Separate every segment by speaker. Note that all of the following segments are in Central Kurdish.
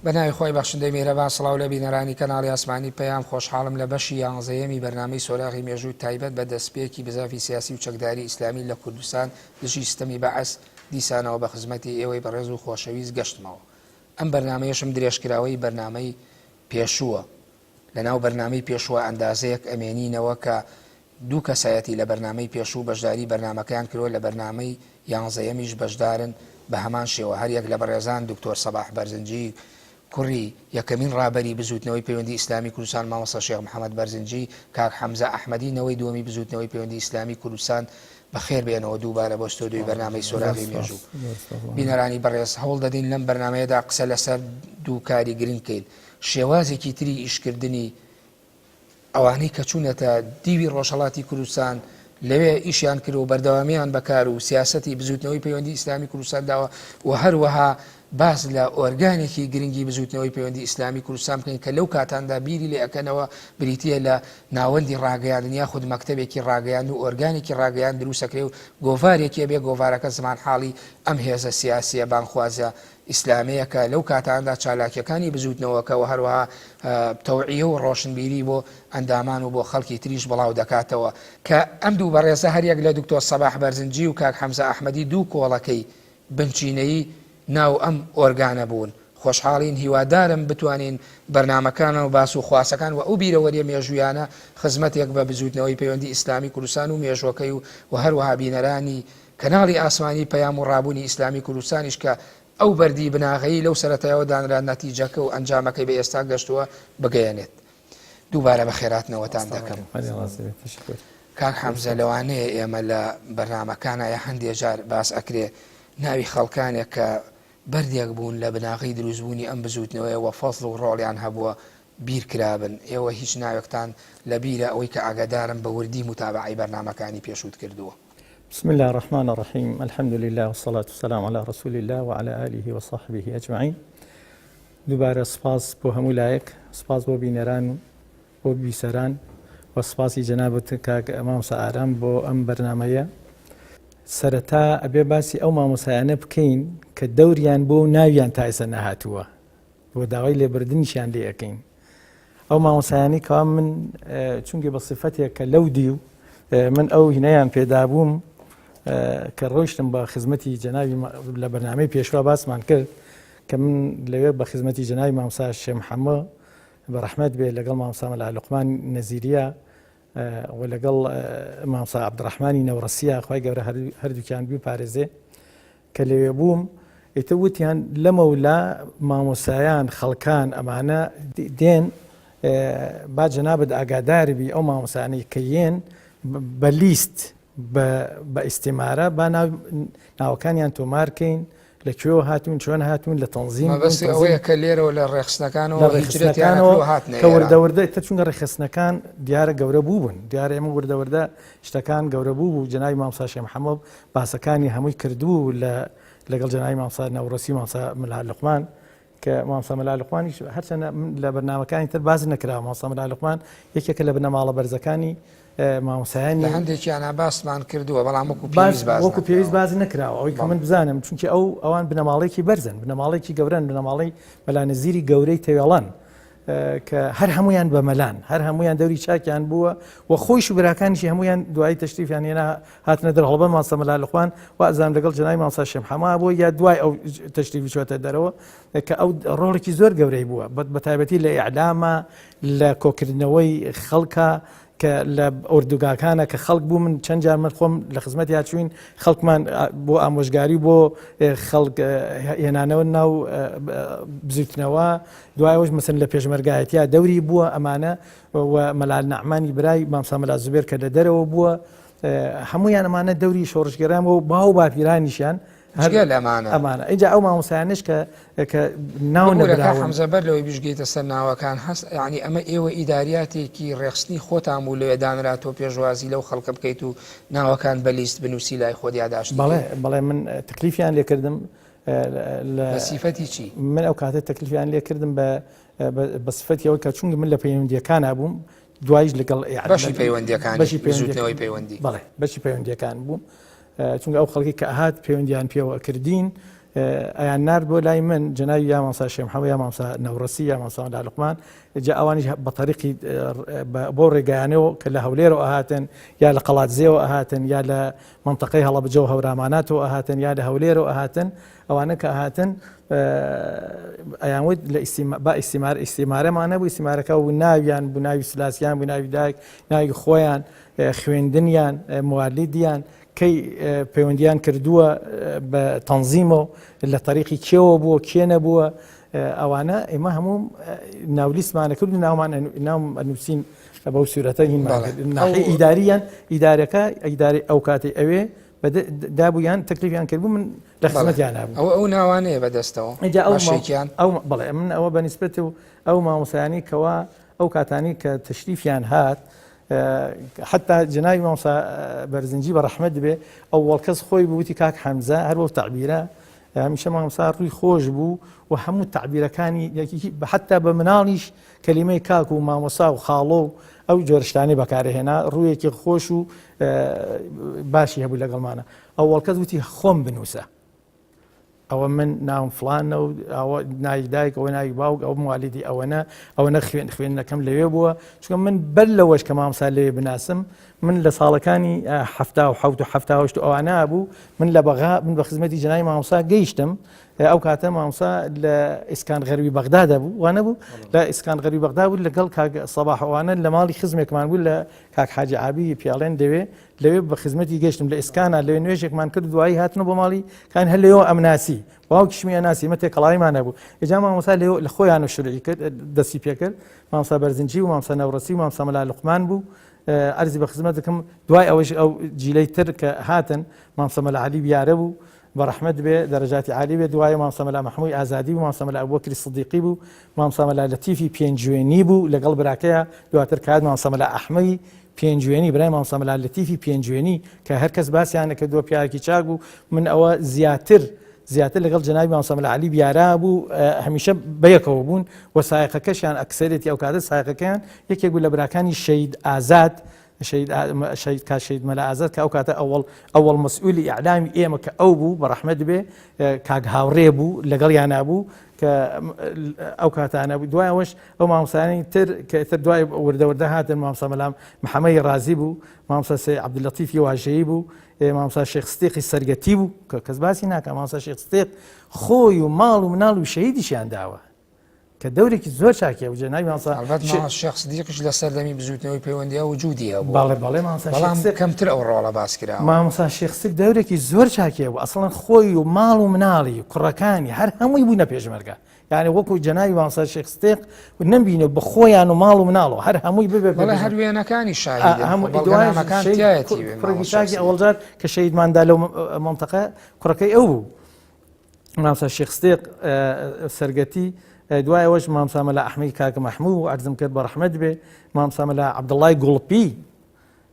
Speaker 1: بە ناوی خوای بەخشندەی میهرەبان سڵاو لە بینەرانی کەناڵی ئاسمانی پەیام خۆشحاڵم لە بەشی یانزەیەمی بەرنامەی سۆراغی مێژوو تایبەت بە دەستپێکی بزافی سیاسی و چەکداری ئیسلامی لە کوردستان دژی ستەمی بەعس دیسانەوە بە خزمەتی ئێوەی بەڕێز و خۆشەویست گەشتمەوە ئەم بەرنامەیەشم درێژکراوەی بەرنامەی پێشووە لەناو بەرنامەی پێشووە ئەندازەیەک ئەمێنینەوە کە دوو کەسایەتی لە بەرنامەی پێشوو بەشداری بەرنامەکەیان کردوە لە بەرنامەی یانزەیەمیش بەشدارن بە هەمان شێوە هەریەک لە بەڕێزان دکتۆر سەباح بەرزنجی کوڕی یەکەمین ڕابەری بزوتنەوەی پەیوەندی ئیسلامی کوردستان مامۆستا شێخ محەمەد بەرزنجی کاک حەمزە ئەحمەدی نەوەی دووەمی بزوتنەوەی پەیوەندی ئیسلامی کوردستان بەخێر بێنەوە دووبارە بۆ ستۆدیۆی بەرنامەی سۆراغی مێژوو بینەرانی بەڕێز هەوڵ دەدەین لەم بەرنامەیەدا قسە لەسەر دوو کاری گرنگ کەین شێوازێکی تری ئیشکردنی ئەوانەی کە چوونەتە دیوی ڕۆژهەڵاتی کوردستان لەوێ ئیشیان کرد و بەردەوامیان بە کار و سیاسەتی بزووتنەوەی پەیوەندی ئیسلامی کوردستان داوە و هەروەها باس لە ئۆرگانێکی گرنگی بزووتنەوەی پەیوەندی ئیسلامی کوردستان بکەین کە لەو کاتاندا بیری لێ ئەکەنەوە بریتییە لە ناوەندی ڕاگەیاندن یاخود مەکتەبێکی ڕاگەیاندن و ئۆرگانێکی ڕاگەیاند دروستەکرێ و گۆڤارێکی ئەبێ گۆڤارەکە زمانحاڵی ئەم هێزە سیاسیە بانگخوازە ئیسلامەیە کە لەو کاتانەدا چالاکیەکانی بزوتنەوەکە و هەروەها تەوعیە و ڕۆشنبیری بۆ ئەندامان و بۆ خەڵکی تریش بڵاو دەکاتەوە. کە ئەم دوو بەڕێزە هەریەک لە دکتۆر سەباح بەرزنجی و کاک حەمزە ئەحمەدی دوو کۆڵەکەی بنچینەیی ناو ئەم ئۆرگانە بوون. خۆشحاڵین هیوادارم بتوانین بەرنامەکان و باس و خواسەکان و ئەو بیرەوەریە مێژوویانە خزمەتێک بە بزوتنەوەی پەیوەندی ئیسلامی کوردستان و مێژوەکەی و و هەروەها بینەرانی کەناڵی ئاسمانی پەیام و ڕابوونی ئیسلامی کوردستانیش کە ئەو بەردی بناغەیی لەو سەرەتایەوە دانرا نەتیجەکە و ئەنجامەکەی بە ئێستا گەشتووە بگەیەنێت. دووبارە بەخێراتنەوەتان دەکەم. کاک حەمزە لەوانەیە ئێمە لە بەرنامەکانا یا هەندێ جار باس ئەکرێ ناوی خەڵکانێک کە بەردێک بوون لە بناغەی دروستبوونی ئەم بزووتنەوەیە وە فەزڵ و ڕۆڵیان هەبووە بیر کرابن، ئێوە هیچ ناوێکتان لە بیرە ئەوەی کە ئاگادارم بە وردی موتابەعەی بەرنامەکانی پێشووت کردووە.
Speaker 2: بسم اللە الرحمن الرحیم الحمد للە والصلاة والسلام علی رسول اللە وعلی آله وصحبه اجمعین دووبارە سپاس بۆ هەموو لایەک سپاس بۆ بینەران و بۆ بیسەران و سپاسی جەنابت کاک مامۆستا ئارام بۆ ئەم بەرنمەیە سەرەتا ئەبێ باسی ئەو مامۆسایانە بکەین کە دەوریان بۆ و ناویان تا ئێستا نەهاتووە بۆ داوای لێبردنیشیان لێ ئەکەین ئەو مامۆسایانی کەوا من چونگی بە سیفەتێک کە لەو دیو من ئەو هینەیان پێدابووم کە ڕۆیشتم بە خزمەتی جەناوی لە بەرنامەی پێشوا باسمان کرد کە من لەوێ بە خزمەتی جەناوی مامسا شێ محەممە بە ڕەحمەت بێ لەگەڵ مامسا مەلا لوقمان نەزیریە و لەگەڵ مامسا عەبدڕەحمانی نەوڕەسیە خوای گەورە هەردووکیان بپارێزێ کە لەوێ بووم ئیتر وتیان لەمەولا مامۆسایان خەڵکان ئەمانە دێن با جەنابت ئاگادار بی ئەو مامۆسانەی کە یێن بە لیست بە ئیستیمارە با ناوەکانیان تۆمارکەین لە کوێوە هاتوون چۆن هاتوون لە تەنزیم
Speaker 1: مەبەستی ئەوەیە کە لێرەوە لە ڕێکخستنەکانەوە
Speaker 2: لە ڕێکخستنەکانەوە
Speaker 1: هاتنە
Speaker 2: کە وردە وردە تە چونکە ڕێکخستنەکان دیارە گەورە بوو بوون دیارە ئێمە وردە وردە شتەکان گەورە بوو بوو جەنابی مامۆستا شێخ محەممەد باسەکانی هەمووی کردبوو لە لەگەڵ جەنابی مامۆستا نەوڕەسی مامۆستا مەلا لوقمان کە مامۆستا مەلا لوقمانیش هەرچەندە من لە بەرنامەکانی تر باس نەکراوە مامۆستا مەلا لوقمان یەکێکە لە بنەماڵە بەرزەکانی مامۆسایانی
Speaker 1: لە هەندێکیانە باسمان کردووە بەڵام وەکو پێویست باس
Speaker 2: وەکو پێویست باس نەکراوە ئەوەی کە من بزانم چونکی ئەو ئەوان بنەماڵەیەکی بەرزن بنەماڵەیەکی گەورەن بنەماڵەی مەلا نەزیری گەورەی تەوێڵان کە هەر هەمویان بە مەلان هەر هەمویان دەوری چاکیان بووە و خۆیش و براکانیشی هەمویان دوایی تەشریفیان هێنا هاتنە دەر هەڵبەت مامۆستا مەلا لوقمان وازانم لەگەڵ جەنابی مامۆستا شێخ حەما بووە یا دوای ئەو تەشریفی چۆتە دەرەوە کە ئەو ڕۆڵێکی زۆر گەورەی بووە بە تایبەتی لە ئیعلامە لە کۆکردنەوەی خەڵکە کە لە ئۆردوگاکانە کە خەڵک بوو من چەند جار من خۆم لە خزمەتیا چوین خەڵکمان بۆ ئامۆژگاری بۆ خەڵک هێنانەوە ناو بزوتنەوە دوایەوەش مەسن لە پێشمەرگایەتیا دەوری بووە ئەمانە و مەلال نەعمانی برای مامسا مەلا زوبێر کە لە دەرەوە بووە هەمویان ئەمانە دەوری شۆڕشگێران و باو باپیرانیشیان
Speaker 1: جگە لەمانە
Speaker 2: ئەمانە ئینجا ئەو مامۆستایانەش کە کە ناو نەبراون
Speaker 1: حەمزە بەر لەوەی بشگەیتە سەر ناوەکان هەست یعنی ئەمە ئێوە ئیداریاتێکی ڕێخستنی خۆتان بوو لەوێ دانرا تۆ پێشوازی لەو خەڵکە بکەیت و ناوەکان بە لیست بنووسی لای خۆت یاداشتی
Speaker 2: بەڵێ بەڵێ من تەکلیفیان لێکردم
Speaker 1: لە سیفەتی چی
Speaker 2: من ئەو کاتە تەکلیفیان لێکردم بە بە سفەتی ئەوەی کە چونکە من لە پەیوەندیەکانا بووم دوایش لەگەڵ
Speaker 1: بەشی پەیوەندیەکان بەشی بزوتنەوەی پەیوەندی
Speaker 2: بەڵێ بەشی پەیوەندیەکان بووم چونکە ئەو خەڵکی کە ئەهات پەیوەندیان پێوە کردین. ئەیان نارد بۆ لای من جەناوی یا مامۆستا شێخ محەممەد یا مامۆستا نەوڕەسی یا مامۆستا مەلا لوقمان، جا ئەوانیش بە تەریقی بۆ ڕێگایانەوە کە لە هەولێرەوە ئەهاتن یا لە قەڵادزێەوە ئەهاتن یا لە مەنتەقەی هەڵەبجە و هەوراماناتەوە ئەهاتن یا لە هەولێرەوە ئەهاتن، ئەوانە کە ئەهاتن ئەیان وت لە با ئیستیمار ئیستیمارەمان نەبوو، ئیستیمارەکە و ناویان بوو، ناوی سلاسیان بوو، ناوی دایک، ناوی خۆیان، خوێندنیان، موالیدیان، کەی پەیوەندیان کردووە بە تەنزیمەوە، لە تەریقی کێوە بووە، کێ نەبووە، ئەوانە ئێمە هەموو ناولیستمانە کرد و ناومان ناوم ئەنووسین بەو سوورەتە هینمان کرد. ناحیەی ئیداریان، ئیدارەکە، ئیدارەی ئەو کاتەی ئەوێ دابوویان تەکلیفیان کردبوو، من لە خزمەتیان نابوو.
Speaker 1: ئەوە ئەو ناوانەیە بەدەستەوە؟
Speaker 2: ئینجا ئەو بەشێکیان؟ ئەو بەڵێ، من ئەوە بە نیسبەت و ئەو مامۆستایانەی کەوا ئەو کاتانەی کە تەشریفیان هات، حتا جەنابی مامۆستا بەرزنجی بە ڕەحمەت بێ، ئەوەڵ کەس خۆی بوو وتی کاک حەمزە، هەر بەو تەعبیرە هەمیشە مامۆستا ڕووی خۆش بوو و هەموو تەعبیرەکانی یەکێکی حتا بە مناڵیش کەلیمەی کاک و مامۆستا و خاڵۆ و ئەو جۆرە شتانەی بەکارهێنا، ڕوویەکی خۆش و باشی هەبوو لەگەڵمانە. ئەوەڵ کەس وتی خۆم بنووسە، ئەوە من ناوم فڵانە و ئەوە ناوی دایک، ئەوە ناوی باوک، ئەوە موالیدی ئەوەنە، ئەوەنە خوێن خوێندنەکەم لەوێ بووە. چونکە من بەر لەوەش کە مامۆستا لەوێ بناسم، من لە ساڵەکانی 77 و 78 و ئەوانە بوو، من لە بەغا من بە خزمەتی جەنابی مامۆستا گەیشتم. ئەو کاتە مامۆستا لە ئیسکان غەربی بەغدا دەبوو، وا نەبوو؟ لە ئیسکان غەربی بەغدا بوو لەگەڵ کاک سەباح ئەوانە لە ماڵی خزمێکمان بوو لە کاک حاجی عابی پیاڵێن دەوێ، لەوێ بە خزمەتی گەشتم لە ئیسکانا، لەوێ نوێژێکمان کرد، دوایی هاتنەوە بۆ ماڵی کان، هەر لەوێوە ئەمناسی، باوکیشمی ئەناسی، ئێمە تێکەڵاویمان هەبوو. ئێجا مامۆستا لەوێ لە خۆیانەوە شروعی کرد، دەستی پێ کرد، مامۆستا بەرزنجی و مامۆستا نەوڕەسی و مامۆستا مەلا لوقمان بوو. عەرزی بە خزمەت دەکەم دوای ئەوەش ئەو جیلەی تر کە هاتن، مامۆستا مەلا عەلی بیارە بوو، بە ڕەحمەت بێ، دەرەجاتی عالی بێ، دوایە مامۆستا مەلا مەحمووی ئازادی بوو، مامۆستا مەلا ئەبوبەکری سدیقی بوو، مامۆستا مەلا لەتیفی پێنجوێنی بوو لەگەڵ براکەیا، دواتر کە هات مامۆستا مەلا ئەحمەی پێنجوێنی برای مامۆستا مەلا لەتیفی پێنجوێنی کە هەر کەس باسیان نەکردووە پیاوێکی چاک بوو. من ئەوە زیاتر زیاتر لەگەڵ جەنابی مامۆستا مەلا عەلی بیارا بوو، هەمیشە بەیەکەوە بوون و سایەقەکەشیان ئەکسەرێتی ئەو کاتە سایەقەکەیان یەکێک بوو لە براکانی شەهید ئازاد، شەهید شەهید کا شەهید مەلا ئازاد کە ئەو کاتە ئەوەڵ ئەوەڵ مەسئولی ئیعلامی ئێمە کە ئەو بوو بە ڕەحمەت بێ، کاک هاوڕێ بوو لەگەڵیانا بوو کە ئەو کاتانە بوو. دوای ئەوەش ئەو مامۆستایانی تر کە ئیتر دوای وردە وردە هاتن، مامۆستا مەلا محەممەدی ڕازی بوو، مامۆستا سەید عەبدولەتیفی واژەیی بوو، مامۆستا شێخ ستیقی سەرگەتی بوو کە کەس باسی ناکا. مامۆستا شێخ ستیق خۆی و ماڵ و مناڵ و شەهیدیشیان داوە کە دەورێکی زۆر چاکی هەبوو جەنابی مامۆستا
Speaker 1: ئەلبەت مامۆستا شێخ سدیقیش لە سەردەمی بزووتنەوەی پەیوەندییا وجودی هەبوو.
Speaker 2: بەڵێ بەڵێ مامۆستا شێخ
Speaker 1: بەڵام کەمتر ئەو ڕۆڵە باس کراوە.
Speaker 2: مامۆستا شێخ سدیق دەورێکی زۆر چاکی هەبوو، ئەسڵەن خۆی و ماڵ و مناڵی و کوڕەکانی هەر هەمووی بوونە پێشمەرگە. یعنی وەکو جەنابی مامۆستا شێخ سدیق نەمبینی بە خۆیان و ماڵ و مناڵەوە هەر هەمووی ببێ
Speaker 1: بەڵێ هەر وێنەکانی شاهیدن، هەموو بەڵگەنامەکان تیایەتی.
Speaker 2: کوڕێکی چاکی ئەوەڵجار کە شەهیدمان دا لەو مەنتەقە کوڕەکەی ئەو بوو. مامۆستا شێخ ستیق سەرگەتی، دوای ئەوەش مامۆستا مەلا ئەحمەدی کاکە مەحموو و عەرزم کرد بە ڕەحمەت بێ، مامۆستا مەلا عەبدوڵڵای گوڵپی،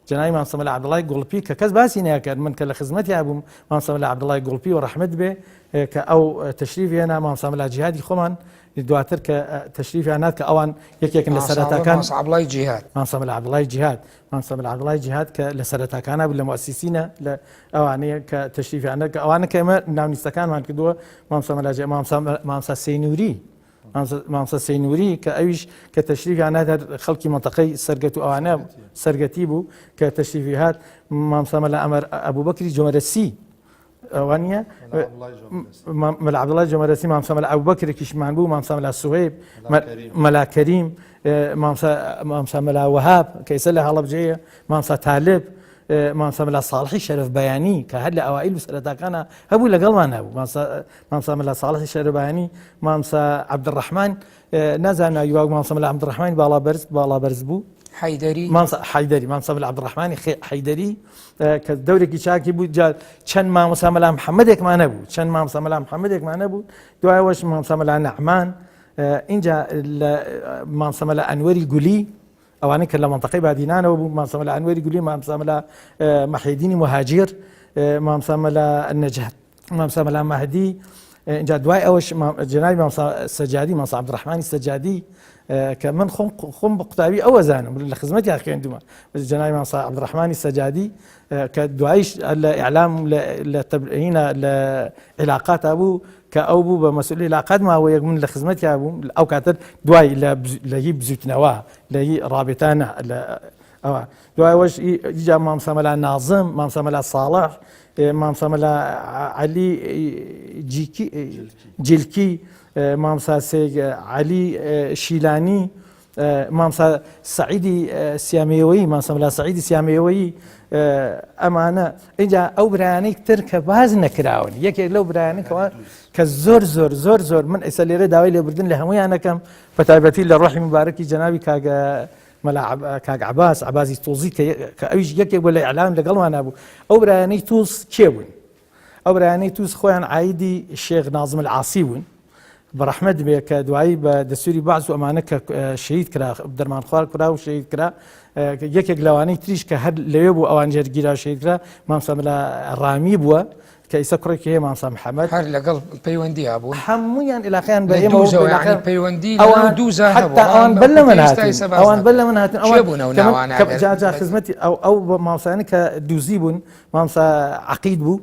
Speaker 2: جەنابی مامۆستا مەلا عەبدوڵڵای گوڵپی کە کەس باسی ناکرد، من کە لە خزمەتیا بووم مامۆستا مەلا عەبدوڵڵای گوڵپی و ڕەحمەت بێ کە ئەو تەشریف هێنا، مامۆستا مەلا جیهادی خۆمان دواتر کە تەشریفیان نات کە ئەوان یەکێکن لە سەرەتاکان،
Speaker 1: مامۆستا عەبدوڵڵای جیهاد،
Speaker 2: مامۆستا مەلا عەبدوڵڵای جیهاد، مامۆستا مەلا عەبدوڵڵای جیهاد کە لە سەرەتاکانە بوو لە موسیسینە لە ئەوانەیە کە تەشریفیانە کە ئەوانە کە ئێمە ناونیستەکانمان کردووە، مامۆستا مەلا جیهاد، مامۆستا سەینوری، مامۆستا سەینوری کە ئەویش کە تەشریفیان هات هەر خەڵکی مەنتەقەی سەرگەت و ئەوانە سەرگەتی بوو کە تەشریفی هات، مامۆستا مەلا ئەمەر ئەبوبەکری جۆمەرەسی ئەوە نییە؟ مەلا عەبدوڵڵای جۆمەرەسی، مامۆستا مەلا ئەبوبەکرێکیشمان بوو، مامۆستا مەلا سوهەیب، مەلا کەریم، مامۆستا مەلا وەهاب کە ئێستا لە هەڵەبجەیە، مامۆستا تالب، مامۆستا مەلا ساڵحی شەرەف بەیانی کە هەر لە ئەوائیل و سەرەتاکانە هەبوو لەگەڵمان هەبوو، مامۆستا مەلا ساڵحی شەرەف بەیانی، مامۆستا عەبدولڕەحمان نازانم ناوی باوک، مامۆستا مەلا عەبدولڕەحمانی باڵا بەرز، باڵا بەرز بوو،
Speaker 1: حەیدەری،
Speaker 2: مامۆستا حەیدەری، مامۆستا مەلا عەبدولڕەحمانی حەیدەری کە دەورێکی چاکی بوو. جا چەند مامۆستا مەلا محەممەدێکمان هەبوو، چەند مامۆستا مەلا محەممەدێکمان هەبوو، دوای ئەوەش مامۆستا مەلا نەعمان، ئینجا لە مامۆستا مەلا ئەنوەری گولی، ئەوانەی کە لە مەنتەقەی بادینانەوە بوو، مامۆستا مەلا ئەنوەری گولی، مامۆستا مەلا مەحیدینی مهاجر، مامۆستا مەلا نەجات، مامۆستا مەلا مەهدی، اینجا دوای ئەوەش جەنابی مامۆستا سەجادی، مامۆستا عەبدولڕەحمانی سەجادی. کە من خۆم خۆم بە قوتابی ئەوە زانم لە خزمەتیان خوێندومە جەنابی مامۆستا عەبدولڕەحمانی سەجادی کە دوایش لە ئیعلام لە تەبعینە لە عیلاقاتا بوو کە ئەو بوو بە مەسئولی عیلاقات ماوەیەک من لە خزمەتیا بووم ئەو کاتە دوای لە هی بزوتنەوە لە هی ڕابێتانە لە ئەوە دوای ئەوەش ئیجا مامۆستا مەلا نازم مامۆستا مەلا ساڵح مامۆستا مەلا عەلی جیکی جلکی مامۆستا سەید عەلی شیلانی مامۆستا سەعیدی سیامێوەیی مامۆستا مەلا سەعیدی سیامێوەیی ئەمانە ئینجا ئەو برایانەی تر کە باز نەکراون یەکێک لەو برایانە کەوا کە زۆر زۆر زۆر زۆر من ئێستا لێرە داوای لێبوردن لە هەمویانەکەم بە تایبەتی لە ڕۆحی مبارەکی جەنابی کاگە مەلا کاک عەباس عەباسی توزی کە ئەویش یەکێک بوو لە ئیعلام لەگەڵمانا بوو ئەو برایانەی توز کێ بوون ئەو برایانەی توز خۆیان عایدی شێخ نازم العاسی بوون بەڕەحمەت بێ کە دوایی بە دەستوری بەعس و ئەمانە کە شەهید کرا دەرمانخوار کرا و شەهید کرا یەکێک لەوانەی تریش کە هەر لەوێ بوو ئەوان ژێرگیرا شەهید کرا مامسا مەلا ڕامی بووە کە ئیستا کوڕێکی هەیە مامۆستا محەمەد.
Speaker 1: هەر لەگەڵ پەیوەندی هەبوون؟
Speaker 2: هەموویان ئیلاقەیان بە ئێمەوە
Speaker 1: بوو،
Speaker 2: ئیلاقەیان
Speaker 1: پەیوەندی
Speaker 2: ئەوان
Speaker 1: دووزا هەبوو،
Speaker 2: حەتتا ئەوان بەر لە من
Speaker 1: ئێستا
Speaker 2: هاتن،
Speaker 1: ئیستا باس
Speaker 2: ئەوان بەر
Speaker 1: ناکەن.
Speaker 2: لە من هاتن،
Speaker 1: کێ
Speaker 2: ئەوان
Speaker 1: بوون ئەو
Speaker 2: کە من
Speaker 1: ناوانە
Speaker 2: کە
Speaker 1: ئەگەر
Speaker 2: جا جا خزمەتی ئەو ئەو مامۆستایانە کە دووزی بوون، مامۆستا عەقید بوو،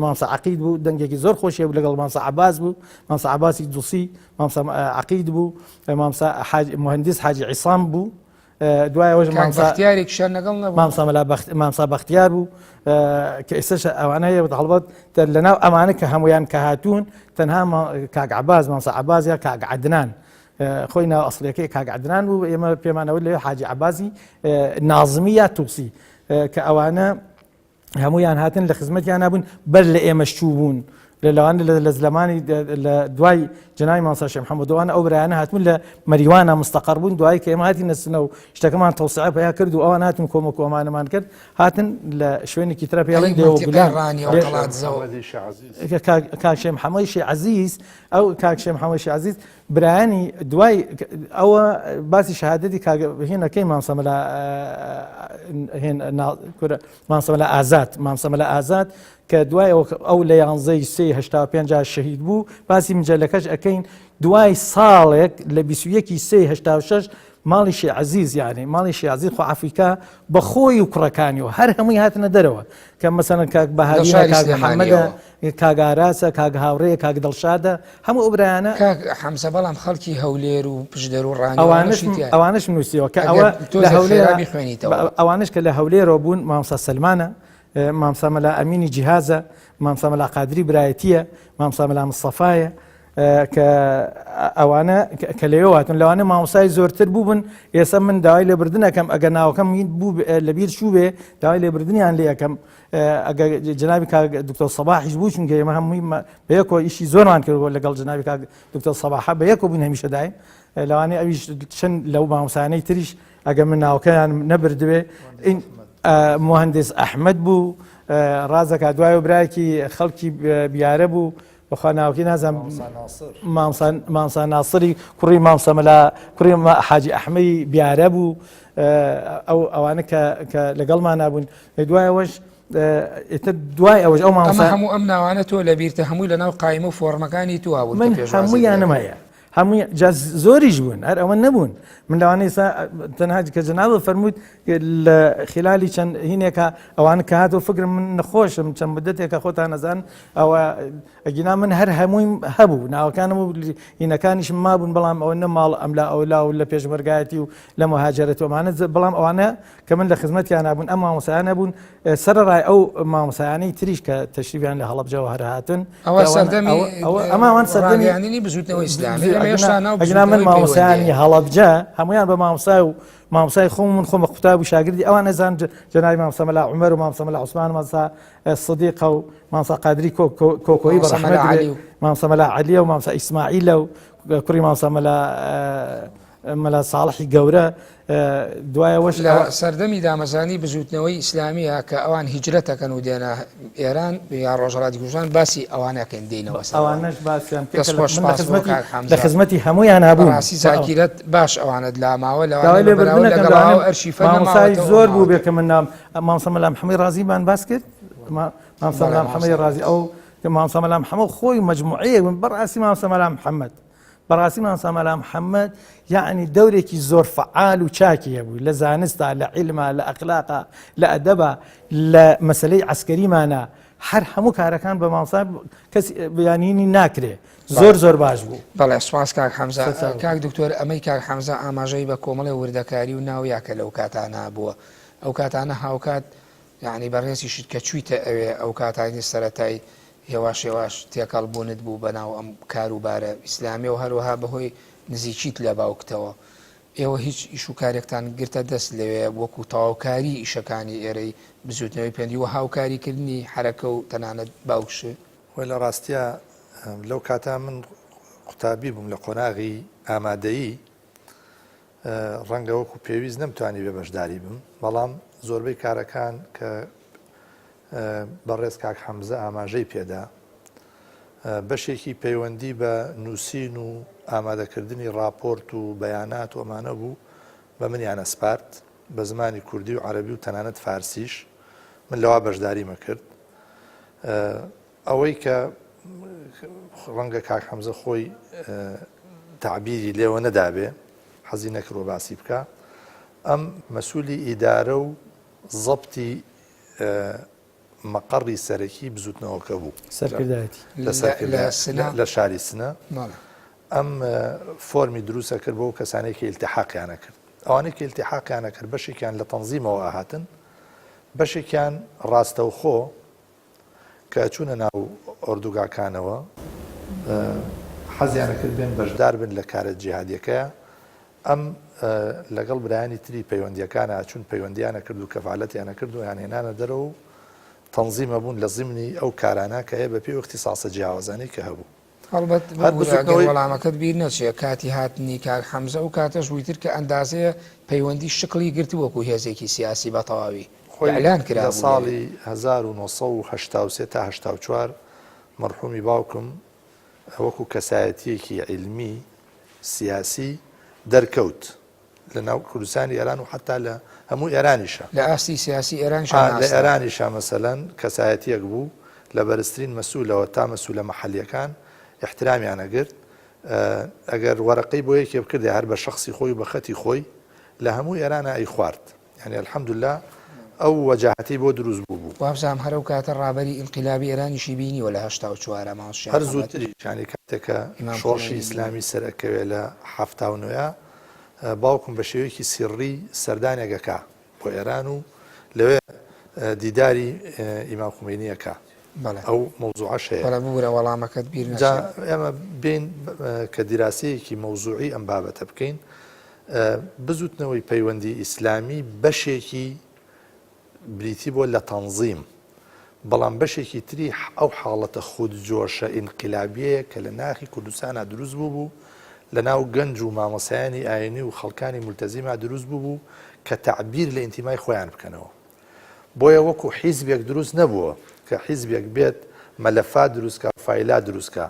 Speaker 2: مامۆستا عەقید بوو، دەنگێکی زۆر خۆشی هەبوو، لەگەڵ مامۆستا عەباس بوو، مامۆستا عەباسی دووسی، مامۆستا عەقید بوو، مامۆستا حاجی موهەندیس حاجی عیسام بوو، دوای ئەوەش
Speaker 1: کاک
Speaker 2: مامۆستا
Speaker 1: بەختیارێکیشیان لەگەڵ نەبوو؟
Speaker 2: مامۆستا مەلا بەخت مامۆستا بەختیار بوو کە ئێستاش ئەوانە هەیە هەڵبەت لەناو ئەمانە کە هەمویان کە هاتوون تەنها کاک عەباس مامۆستا عەباس یا کاک عەدنان خۆی ناو ئەسڵیەکەی کاک عەدنان بوو ئێمە پێمانەوە لەوێ حاجی عەباسی نازمی یا تووسی کە ئەوانە هەموویان هاتن لە خزمەتیانا بوون بەر لە ئێمەش چوو بوون لە لەوان لە زلمانی لە دوای جنای مامۆستا شێخ محەممەد دوانە ئەو برایانە هاتون لە مەریوانە مستەقەر بوون دوای کە ئێمە هاتینە سنە و شتەکەمان تەوسعە پیا کرد و ئەوان هاتن کۆمەک و ئەمانەمان کرد هاتن لە شوێنێکی ترە پێڵێن دێوە
Speaker 1: ڕانی و قەڵادزەوە
Speaker 2: کاک شێخ محەممەد شێخ عەزیز ئەو کاک شێخ محەممەد شێخ عەزیز برایانی دوای ئەوە باسی شەهادەتی کاک هێنەکەی مامۆستا مەلا هێن کورە مامۆستا مەلا ئازاد مامۆستا مەلا ئازاد کە دوای ئەو لە یانزەی سێ هەشتا پێنج شەهید بوو باسی مجەلەکەش ئەەکەین دوای ساڵێک لە 21 سێ 86 ماڵی شێ عەزیز یعنی ماڵی شێ عەزیز خۆ ئەفریکا بە خۆی و کوڕەکانی و هەر هەمووی هاتنە دەرەوە کە مەسەلەن کاک بەهادینە
Speaker 1: شاری
Speaker 2: کاک محەممەدە
Speaker 1: سلێمانیەوە.
Speaker 2: کاک ئاراسە کاک هاوڕێیە کاک دڵشادە هەموو ئەو برایانە
Speaker 1: کاک حەمزە بەڵام خەڵکی هەولێر و پشدەر و ڕانیە
Speaker 2: ئەوانەش
Speaker 1: ئەوانەشی تیایە.
Speaker 2: ئەوانەشم نووسیوە کە
Speaker 1: ئەگەر
Speaker 2: ئەوە لە
Speaker 1: تۆزێک
Speaker 2: هەولێرە
Speaker 1: خێرا بیخوێنیتەوە.
Speaker 2: ئەوانەش کە لە هەولێرەوە بوون مامۆستا سەلمانە مامۆستا مەلا ئەمینی جیهازە مامۆستا مەلا قادری برایەتییە مامۆستا مەلا مستەفایە کە ئەوانە کە لەوێ هاتون لەوانە مامۆسای زۆرتر بووبن ئێستا من داوای لێبردن ئەەکەم ئەگەر ناوەکەم بوو لەبیر چوو بێ داوای لێبردنیان لێ ئەەکەم ئەگەر جنابی کاک دکتۆر سەباحیش بوو چونکە ئێمە هەمووی بەیەکەوە ئیشی زۆرمان کردووە لەگەڵ جنابی کاک دکتۆر سەباحە بەیەکەوە بووین هەمیشە دایم لەوانەیە ئەویش چەند لەو مامۆسایانەی تریش ئەگەر من ناوەکەیان نەبردبێ مهندس ئەحمەد بوو ڕازەکە دوای برایەکی خەڵکی بیارە بوو بەخوا ناوەکەی نازانم مامۆستا مامۆستا ناسری کوڕی مامۆستا مەلا کوڕی حاجی ئەحمەی بیارە بوو ئەو ئەوانە کە کە لەگەڵمانا بوون دوای ئەوەش ئیتر دوای ئەوەش ئەو مامۆستا
Speaker 1: هەموو ئەم ناوانە تۆ لەبیرتە هەمووی لەناو قایمە و فۆڕمەکانی تو هەبوون
Speaker 2: من هەموویانم هەیە هەمووی جا زۆریش بوون هەر ئەوە نەبوون من لەوانەیە ئێستا تەنها کە جەنابت فەرمووت لە خلالی چەند هینێکە ئەوانە کە هاتەوە فکرم من نەخۆشم چەند مدەتێکە خۆتان نەزان ئەوە ئەگینا من هەر هەموویم هەبوو ناوەکانم و هینەکانیشم مابوون بەڵام ئەوە نە ماڵ ئەملا ئەولا و لە پێشمەرگایەتی و لە مهاجرەت و ئەمانە بەڵام ئەوانە کە من لە خزمەتیانا بوون ئەم مامۆستایانە بوون سەرەڕای ئەو مامۆستایانەی تریش کە تەشریفیان لە هەڵەبجەوە هەر هاتن
Speaker 1: ئەوە سەردەمی
Speaker 2: ئەماوان سەردەمی
Speaker 1: ڕاگەیاندنی بزووتنەوەی ئیسلامی ئێمە هێشتا ناو
Speaker 2: ئەگینا من
Speaker 1: بزووتنەوەی
Speaker 2: مامۆستایانی
Speaker 1: پەیوەندییە.
Speaker 2: هەڵەبجە هەمویان بە مامۆستای و مامۆستای خۆم من خۆم بە قوتاب و شاگردی ئەوان ئەزان جەنابی مامۆستا مەلا عومەر و مامۆستا مەلا عوسمان و مامۆستا سدیقە و مامۆستا قادری کۆکۆیی بە
Speaker 1: مامۆستا مەلا
Speaker 2: ڕەحمەت بێ
Speaker 1: عەلی و
Speaker 2: مامۆستا مەلا عەلیە و مامۆستا ئیسماعیلە و کوڕی مامۆستا مەلا مەلا ساڵحی گەورە دوای ئەوەش
Speaker 1: لە سەردەمی دامەزرانی بزووتنەوەی ئیسلامیە کە ئەوان هیجرەت ئەکەن و دێنە ئێران یا ڕۆژهەڵاتی کوردستان باسی ئەوانە ئەکەین دێینەوە سەر
Speaker 2: ئەوانەش باسیان کرد
Speaker 1: دەست خۆش
Speaker 2: من لە
Speaker 1: سپاس بۆ
Speaker 2: خزمەتی
Speaker 1: کاک
Speaker 2: لە
Speaker 1: حەمزە
Speaker 2: خزمەتی هەموویان هەبووم
Speaker 1: بەڕاستی زاکیرەت باش ئەوانەت لاماوە
Speaker 2: داوای
Speaker 1: لەوانەیە بە
Speaker 2: لێبوردن
Speaker 1: بەراورد
Speaker 2: ئەکەم
Speaker 1: لەگەڵ
Speaker 2: لەوانەیە
Speaker 1: ئەو ئەرشیفە
Speaker 2: مامۆستای
Speaker 1: نەماوەتەوە
Speaker 2: زۆر بوو بێ
Speaker 1: ماوەتەوە
Speaker 2: کە من نام مامۆستا مەلا محەمەی ڕازیمان باس کرد مامۆستا
Speaker 1: بەڵێ
Speaker 2: مەلا محەمەی
Speaker 1: مامۆستا
Speaker 2: ڕازی ئەو مامۆستا مەلا محەمەد خۆی مەجموعەیەک بوون بەڕاستی مامۆستا مەلا محەمەد. بەڕاستی مامۆستا مەلا محەممەد یعنی دەورێکی زۆر فعال و چاکی هەبوو لە زانستا لە عیلما لە ئەخلاقا لە ئەدەبا لە مەسلەی عسکەریمانە هەر هەموو کارەکان بە مامۆستا کەس بیانینی ناکرێ زۆر زۆر باش بوو.
Speaker 1: بەڵێ سوپاس کاک حەمزە. کاک دکتۆر ئەمەی کاک حەمزە ئاماژەی بە کۆمەڵێ وردەکاری و ناو یا کە لەو کاتانە بووە ئەو کاتانە هاوکات یانی بەڕێزیشت کە چوویتە ئەوێ ئەو کاتانی سەرەتای هێواش هێواش تێکەڵ بوونت بوو بەناو ئەم کار و بارە ئیسلامیە و هەروەها بەهۆی نزیکیت لە باوکتەوە ئێوە هیچ ئیش و کارێکتان گرتە دەست لەوێ وەکو تەواوکاری ئیشەکانی ئێرەی بزووتنەوەی پێندی و هاوکاری کردنی حەرەکە و تەنانەت باوکشت؟
Speaker 3: وە لە ڕاستیا لەو کاتە من قوتابی بووم لە قۆناغی ئامادەیی ڕەنگە وەکو پێویست نەمتوانی بێ بەشداری بم بەڵام زۆربەی کارەکان کە بەڕێز کاک حەمزە ئاماژەی پێدا بەشێکی پەیوەندی بە نووسین و ئامادەکردنی راپۆرت و بەیانات و ئەمانە بوو بە منیان ئەسپارد بە زمانی کوردی و عەربی و تەنانەت فارسیش من لەوا بەشداریمە کرد ئەوەی کە ڕەنگە کاک حەمزە خۆی تەعبیری لێوە نەدابێ حەزی نەکردوە باسی بکە ئەم مەسوولی ئیدارە و زەبتی مەقەڕی سەرەکی بزوتنەوەکە بوو
Speaker 2: سەرکردایەتی
Speaker 3: لە شاری سنە ئەم فۆرمی دروستە کرد بۆ کەسانێک کە ئیلتحاقیانە کرد ئەوانەی کە ئیلتحاقیانە کرد بەشێکیان لە تەنزیمەوە ئاهاتن بەشێکیان ڕاستەوخۆ کە ئەچوونە ناو ئۆردوگاکانەوە حەزیان ئەکرد بێن بەشدار بن لە کارە جیهادیەکەیا، ئەم لەگەڵ برایانی تری پەیوەندیەکانا ئەچوون پەیوەندیان ئەکرد و کەفالەتیان ئەکرد و ئەیانهێنانە دەرەوە و تەنزیم ئەبوون لە زیمنی ئەو کارانە کە هەیە بەپێی ئەو ئیختیساسە جیاوازانەی کە هەبوو.
Speaker 1: هەڵبەت
Speaker 3: هەر
Speaker 1: ببورە ئەگەر
Speaker 3: بزوتنەوەی.
Speaker 1: وەڵامەکەت بیر نەچێ، کاتی هاتنی کاک حەمزە ئەو کاتەش بوو ئیتر کە ئەندازەیە پەیوەندی شکڵی گرتبوو وەکوو هێزێکی سیاسی بە تەواوی
Speaker 3: خۆی
Speaker 1: ئیعلان
Speaker 3: لە
Speaker 1: کرابوو لەوێ.
Speaker 3: ساڵی 1983 تا 84 مەڕحومی باوکم وەکوو کەسایەتییەکی عیلمی سیاسی دەرکەوت. لە ناو کوردستانی ئێران و حەتا لە هەموو ئێرانیشا.
Speaker 1: لە ئاستی سیاسی ئێرانیشا
Speaker 3: لە
Speaker 1: ناسرا.
Speaker 3: ئێرانیشا مەسەلەن کەسایەتییەک بوو لە بەرزترین مەسئولەوە تا مەسئولە مەحەلییەکان ئیحترامیان ئەگرت. ئەگەر وەرەقەی بۆ یەکێ بکردایە هەر بە شەخسی خۆی و بە خەتی خۆی لە هەموو ئێرانا ئەیخوارد. یانی الحمدللە ئەو وەجاهەتەی بۆ دروست بووبوو.
Speaker 1: وابزانم هەر ئەو کاتە ڕابەری ئینقیلابی ئێرانیشی بینیوە لە 84 مامۆستا شێخ
Speaker 3: هەر
Speaker 1: محەمەد.
Speaker 3: زووتریش یانی کاتێک کە
Speaker 1: ئیمام
Speaker 3: شۆڕشی
Speaker 1: خومەینی بینی.
Speaker 3: ئیسلامی سەرئەکەوێ لە 79 ە باوکم بە شێوەیەکی سیڕڕی سەردانێک ئەکا بۆ ئێران و لەوێ دیداری ئیمام خومەینی ئەکا.
Speaker 1: بەڵێ.
Speaker 3: ئەو مەوزوعەش هەیە.
Speaker 1: بەڵێ ببورە وەڵامەکەت بیر
Speaker 3: جا
Speaker 1: نەچێ.
Speaker 3: ئێمە بێین کە دیراسەیەکی مەوزوعی ئەم بابەتە بکەین بزوتنەوەی پەیوەندی ئیسلامی بەشێکی بریتی بووە لە تەنزیم، بەڵام بەشێکی تری ئەو حاڵەتە خودجۆشە ئینقلابیەیە کە لە ناخی کوردستانا دروست بووبوو، لە ناو گەنج و مامۆستایانی ئاینی و خەڵکانی مولتەزیما دروست بووبوو کە تەعبیر لە ئینتیمای خۆیان بکەنەوە. بۆیە وەکو حیزبێک دروست نەبووە کە حیزبێک بێت مەلەفات دروست کا فایلات دروست کا.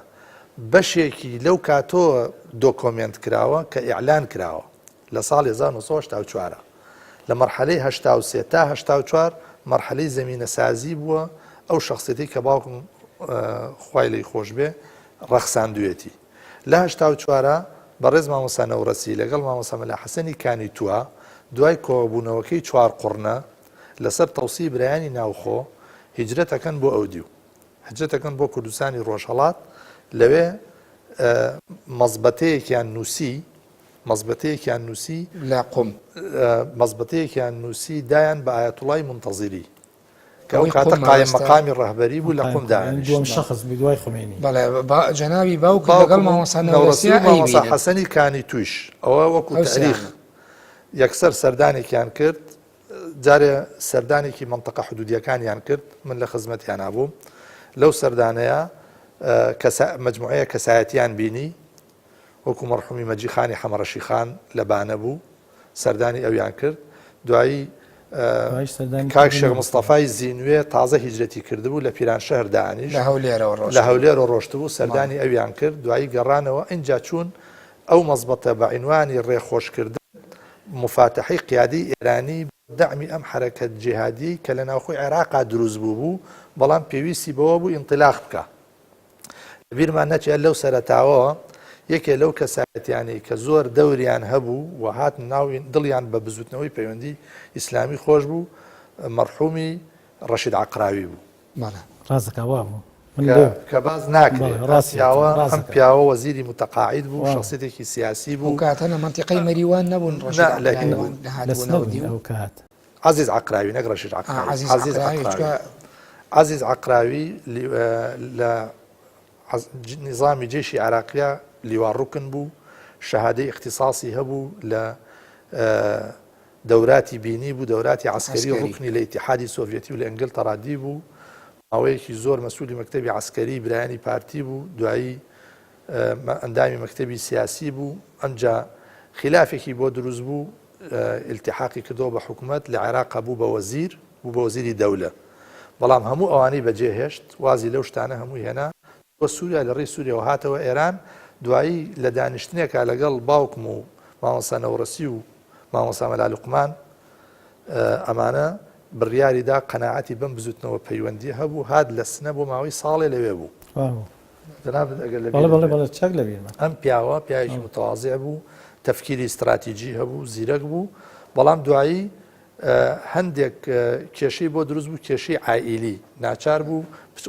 Speaker 3: بەشێکی لەو کاتەوە دۆکۆمێنت کراوە کە ئیعلان کراوە لە ساڵی 1984 لە مەرحەلەی 83 تا 84 مەرحەلەی زەمینەسازی بووە ئەو شەخسیەتەی کە باوکم خوای لێی خۆش بێ ڕەخساندوێتی. لە 84 بەڕێز مامۆستا نەوڕەسی لەگەڵ مامۆستا مەلا حەسەنی کانیتووە دوای کۆبوونەوەکەی چوارقوڕنە لەسەر تەوسیی برایانی ناوخۆ هیجرەت ئەکەن بۆ ئەودیو هجرەت ئەکەن بۆ کوردستانی ڕۆژهەڵات لەوێ مەزبەتەیەکیان نووسی مەزبەتەیەکیان نووسی
Speaker 1: لە قوم
Speaker 3: مەزبەتەیەکیان نووسی دایان بە ئایەتوڵای مونتەزیری کە ئەو
Speaker 1: ئەوەی
Speaker 3: کاتە
Speaker 1: قوم
Speaker 3: قایم
Speaker 1: مەبەستە
Speaker 3: مەقامی ڕەهبەری بوو لە
Speaker 2: قایم
Speaker 3: قوم
Speaker 2: مقام یعنی
Speaker 3: دانیشت
Speaker 2: دووەم شەخص بوو دوای خومەینی.
Speaker 1: بەڵێ با جەنابی باوکت لەگەڵ
Speaker 3: باوکم و
Speaker 1: مامۆستا
Speaker 3: نەوڕەسی
Speaker 1: نەورەسیا
Speaker 3: و مامۆستا
Speaker 1: ئەیبینن.
Speaker 3: حەسەنی کانی تویش ئەوە وەکو
Speaker 1: ئەو
Speaker 3: تەئریخ
Speaker 1: سیانە.
Speaker 3: یەکسەر سەردانێکیان کرد جارێ سەردانێکی مەنتەقە حدودیەکانیان کرد من لە خزمەتیانا بووم لەو سەردانەیە کەسا مەجموعەیە کەسایەتیان بینی وەکو مەرحومی مەجی خانی حەمەڕەشی خان لە بانە بوو سەردانی ئەویان کرد دوایی کاک شێخ مستەفای زینوێ تازە هیجرەتی کردبوو لە پیرانشەهر دانیش
Speaker 1: لە هەولێرەوە ڕۆشتبوو
Speaker 3: لە هەولێرەوە ڕۆشتبوو سەردانی ئەویان کرد دوایی گەڕانەوە ئینجا چوون ئەو مەزبەتە بە عینوانی ڕێخۆشکردن موفاتەحەی قیادەی ئێرانی بۆ دەعمی ئەم حەرەکەت جیهادیەی کە لە ناوخۆی عێراقا دروست بووبوو بەڵام پێویستی بەوە بوو ئینتیلاق بکا. لە بیرمان نەچێ لەو سەرەتاوە یەکێ لەو کەسایەتیانەی کە زۆر دەوریان هەبوو و هاتن ناو دڵیان بە بزوتنەوەی پەیوەندی ئیسلامی خۆش بوو مەرحومی ڕەشید عەقراوی بوو.
Speaker 1: بەڵێ.
Speaker 2: ڕاست دەکا وا بوو. من
Speaker 3: کە
Speaker 2: لەو.
Speaker 3: کە باس ناکرێ
Speaker 2: بەڵێ
Speaker 3: ئەم
Speaker 2: ڕاستی
Speaker 3: پیاوە
Speaker 2: ڕاست
Speaker 3: ئەم
Speaker 2: دەکا.
Speaker 3: پیاوە وەزیری متەقاعید بوو
Speaker 2: وا بوو.
Speaker 3: شەخسیەتێکی سیاسی
Speaker 1: ئەو
Speaker 3: بوو.
Speaker 1: کاتە لە مەنتیقەی مەریوان نەبوون ڕەشید
Speaker 3: نا لە هین
Speaker 1: عەقراوی
Speaker 3: بوون.
Speaker 2: لە
Speaker 1: نەهاتبوونەوە
Speaker 2: سنە بووین
Speaker 1: دیو؟
Speaker 2: ئەو کات.
Speaker 3: عەزیز عەقراوی نەک ڕەشید
Speaker 1: ئا
Speaker 3: عەقراوی
Speaker 1: عەزیز
Speaker 3: عەزیز
Speaker 1: عەقراوی
Speaker 3: عەقراوی
Speaker 1: چونکە.
Speaker 3: عەزیز عەقراوی لە نیزامی جەیشی عێراقیا لیوا ڕوکن بوو، شەهادەی ئیختیساسی هەبوو، لە دەوراتی بینی بوو، دەوراتی عەسکەری ڕوکنی لە ئیتیحادی سۆڤیەتی و لە ئینگلتەرا دی بوو، ماوەیەکی زۆر مەسوولی مەکتەبی عەسکەری برایانی پارتی بوو، دوایی ئەندامی مەکتەبی سیاسی بوو، ئەمجا خیلافێکی بۆ دروست بوو، ئیلتیحاقی کردەوە بە حکومەت، لە عێراقا بوو بە وەزیر، بوو بە وەزیری دەولە. بەڵام هەموو ئەوانەی بەجێ هێشت، وازی لەو شتانە هەمووی هێنا، چووە سووریا، لە ڕێی سووریاوە هاتەوە ئێران، دوایی لە دانیشتنێکا لەگەڵ باوکم و مامۆستا نەوڕەسی و مامۆستا مەلا لوقمان ئەمانە بڕیاری دا، قەناعەتی بەم بزووتنەوە پەیوەندییە هەبوو، هات لە سنە بۆ ماوەی ساڵێ لەوێ بوو. جەنابت ئەگەر لە
Speaker 2: بەڵێ بەڵێ بەڵێ چاک لە بیرمە.
Speaker 3: ئەم پیاوە پیاوێکی متەوازع بوو، تەفکیری ئیستراتیجی هەبوو، زیرەک بوو، بەڵام دوایی هەندێک کێشەی بۆ دروست بوو، کێشەی عائیلی، ناچار بوو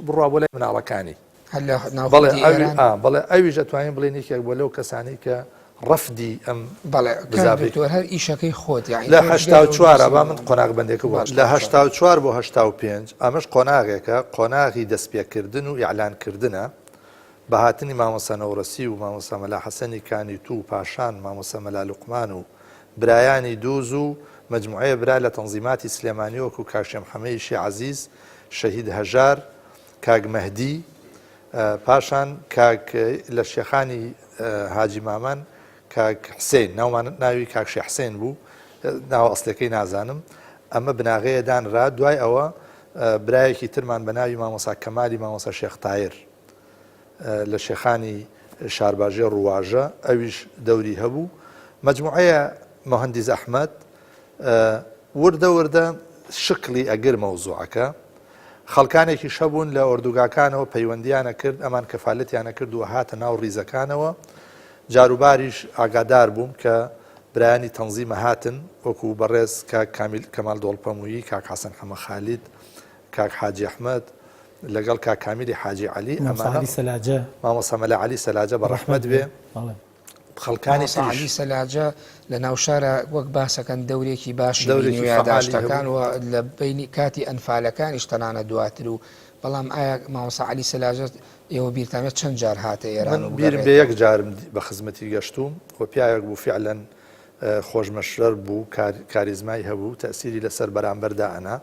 Speaker 3: بڕوا بۆ لای مناڵەکانی.
Speaker 1: هەر لە ناوخۆی ئێران؟
Speaker 3: بەڵێ ئەویش ئەتوانین بڵێین یەکێک بووە لەو کەسانەی کە ڕەفدی ئەم
Speaker 1: بەڵێ کاک
Speaker 3: بزاڤەی
Speaker 1: دکتۆر هەر ئیشەکەی خۆت یانی
Speaker 3: لە
Speaker 1: تۆ جگە
Speaker 3: هەشتا و
Speaker 1: لەو
Speaker 3: چوار
Speaker 1: نووسین
Speaker 3: با
Speaker 1: و
Speaker 3: من قۆناغ بەندێکە بۆ
Speaker 1: باش
Speaker 3: لە
Speaker 1: 84.
Speaker 3: 84 بۆ 85 ئەمەش قۆناغێکە قۆناغی دەستپێکردن و ئیعلانکردنە بە هاتنی مامۆستا نەورەسی و مامۆستا مەلا حەسەنی کانیتوو و پاشان مامۆستا مەلا لوقمان و برایانی دووز و مەجموعەیە برا لە تەنزیماتی سلێمانی وەکوو کاک شێ محەمەی شێ عەزیز، شەهید هەژار، کاک مەهدی، پاشان کاک لە شێخانی حاجی مامان کاک حسین ناومان ناوی کاک شێ حسین بوو ناوە ئەسلەکەی نازانم ئەمە بناغەیە دانرا دوای ئەوە برایەکی ترمان بە ناوی مامۆسا کەمالی مامۆسا شێخ تایر لە شێخانی شارباژێڕ و واژە ئەویش دەوری هەبوو مەجموعەیە مهندیز ئەحمەد وردە وردە شکڵی ئەگر مەوزوعەکە خەڵکانێکیش هەبوون لە ئۆردوگاکانەوە پەیوەندیان ئەکرد، ئەمان کەفالەتیان ئەکرد و ئەهاتە ناو ڕیزەکانەوە. جاروباریش ئاگادار بووم کە برایانی تەنزیم ئەهاتن، وەکوو بەڕێز کاک کامیل کەمال دۆڵپەموویی، کاک حەسەن حەمە خالید، کاک حاجی ئەحمەد، لەگەڵ کاک کامیلی حاجی عەلی،
Speaker 2: مامۆستا
Speaker 3: ئەمانە
Speaker 2: عەلی سەلاجە.
Speaker 3: مامۆستا مەلا عەلی سەلاجە بە ڕەحمەت
Speaker 2: ڕەحمەت
Speaker 3: بێ.
Speaker 2: بێ. بەڵێ.
Speaker 3: خەڵکانی
Speaker 1: مامۆستا
Speaker 3: تریش.
Speaker 1: عەلی سەلاجە لە ناو شارا وەک باسەکەن دەورێکی باشی
Speaker 3: دەورێکی
Speaker 1: بینیوە
Speaker 3: فەعالی
Speaker 1: یاداشتەکان
Speaker 3: هەبوو.
Speaker 1: و لە بەینی کاتی ئەنفالەکانیش تەنانەت دواتر و بەڵام ئایا مامۆستا عەلی سەلاجە ئێوە بیرتان بێت چەند جار هاتە ئێران
Speaker 3: من
Speaker 1: و
Speaker 3: بیرم بێ
Speaker 1: بگەڕێتەوە؟
Speaker 3: یەک جارم بە خزمەتی گەشتووم و پیاوێک بوو فیعلەن خۆش مەشرەب بوو، کاریزمای هەبوو، تەئسیری لەسەر بەرامبەر دائەنا.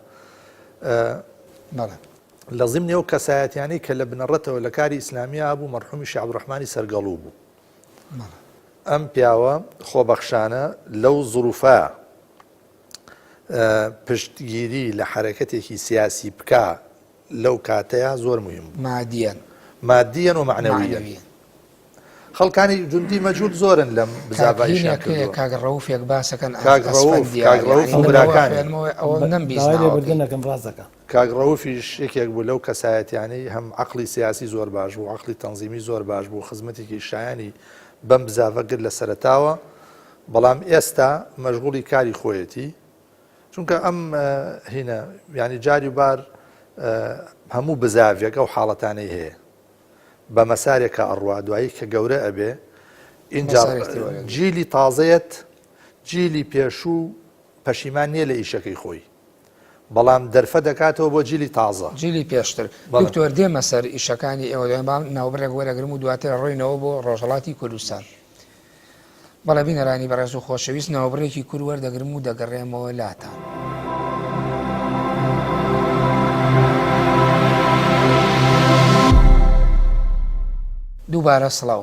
Speaker 1: بەڵێ.
Speaker 3: لە زیمنی ئەو کەسایەتیانەی کە لە بنەڕەتەوە لە کاری ئیسلامییا بوو مەرحومی شێخ عەبدولڕەحمانی سەرگەڵوو بوو. ئەم پیاوە خۆبەخشانە لەو زروفە پشتگیری لە حەرەکەتێکی سیاسی بکا لەو کاتەیا زۆر مهم بوو.
Speaker 1: مادیەن.
Speaker 3: مادیەن و مەعنەویەن. خەڵکانی جوندی مەجهول زۆرن لەم بزاڤە ئیشیان کردووە.
Speaker 1: کاک ڕەوفێک باسەکەن
Speaker 3: کاک ڕەوف کاک ڕەوف و براکانی.
Speaker 1: ئەوە نەمبیست
Speaker 2: داوای
Speaker 1: ناوەکەی.
Speaker 2: لێبوردن ئەکەم ڕاست دەکا.
Speaker 3: کاک ڕەوفیش یەکێک بوو لەو کەسایەتیانەی هەم عەقڵی سیاسی زۆر باش بوو، عەقڵی تەنزیمی زۆر باش بوو، خزمەتێکی شایانی بەم بزاڤە گرت لە سەرەتاوە، بەڵام ئێستا مەشغوڵی کاری خۆیەتی، چونکە ئەم هینە یانی جاری بار هەموو بزاڤێک ئەو حاڵەتانەی هەیە بە مەسارێکە ئەڕوا دوایی کە گەورە ئەبێ ئینجا جیلی تازەیەت جیلی پێشوو پەشیمان نییە لە ئیشەکەی خۆی بەڵام دەرفە دەکاتەوە بۆ جیلی تازە.
Speaker 1: جیلی پێشتر. دکتۆر دێمە سەر ئیشەکانی ئێوە دوای با ناوبڕێک وەرەگرم و دواتر ئەڕۆینەوە بۆ ڕۆژهەڵاتی کوردستان. بەڵێ بینەرانی بەڕێز و خۆشەویست ناوبڕێکی کور وەردەگرم و دەگەڕێمەوە لاتان. دووبارە سڵاو.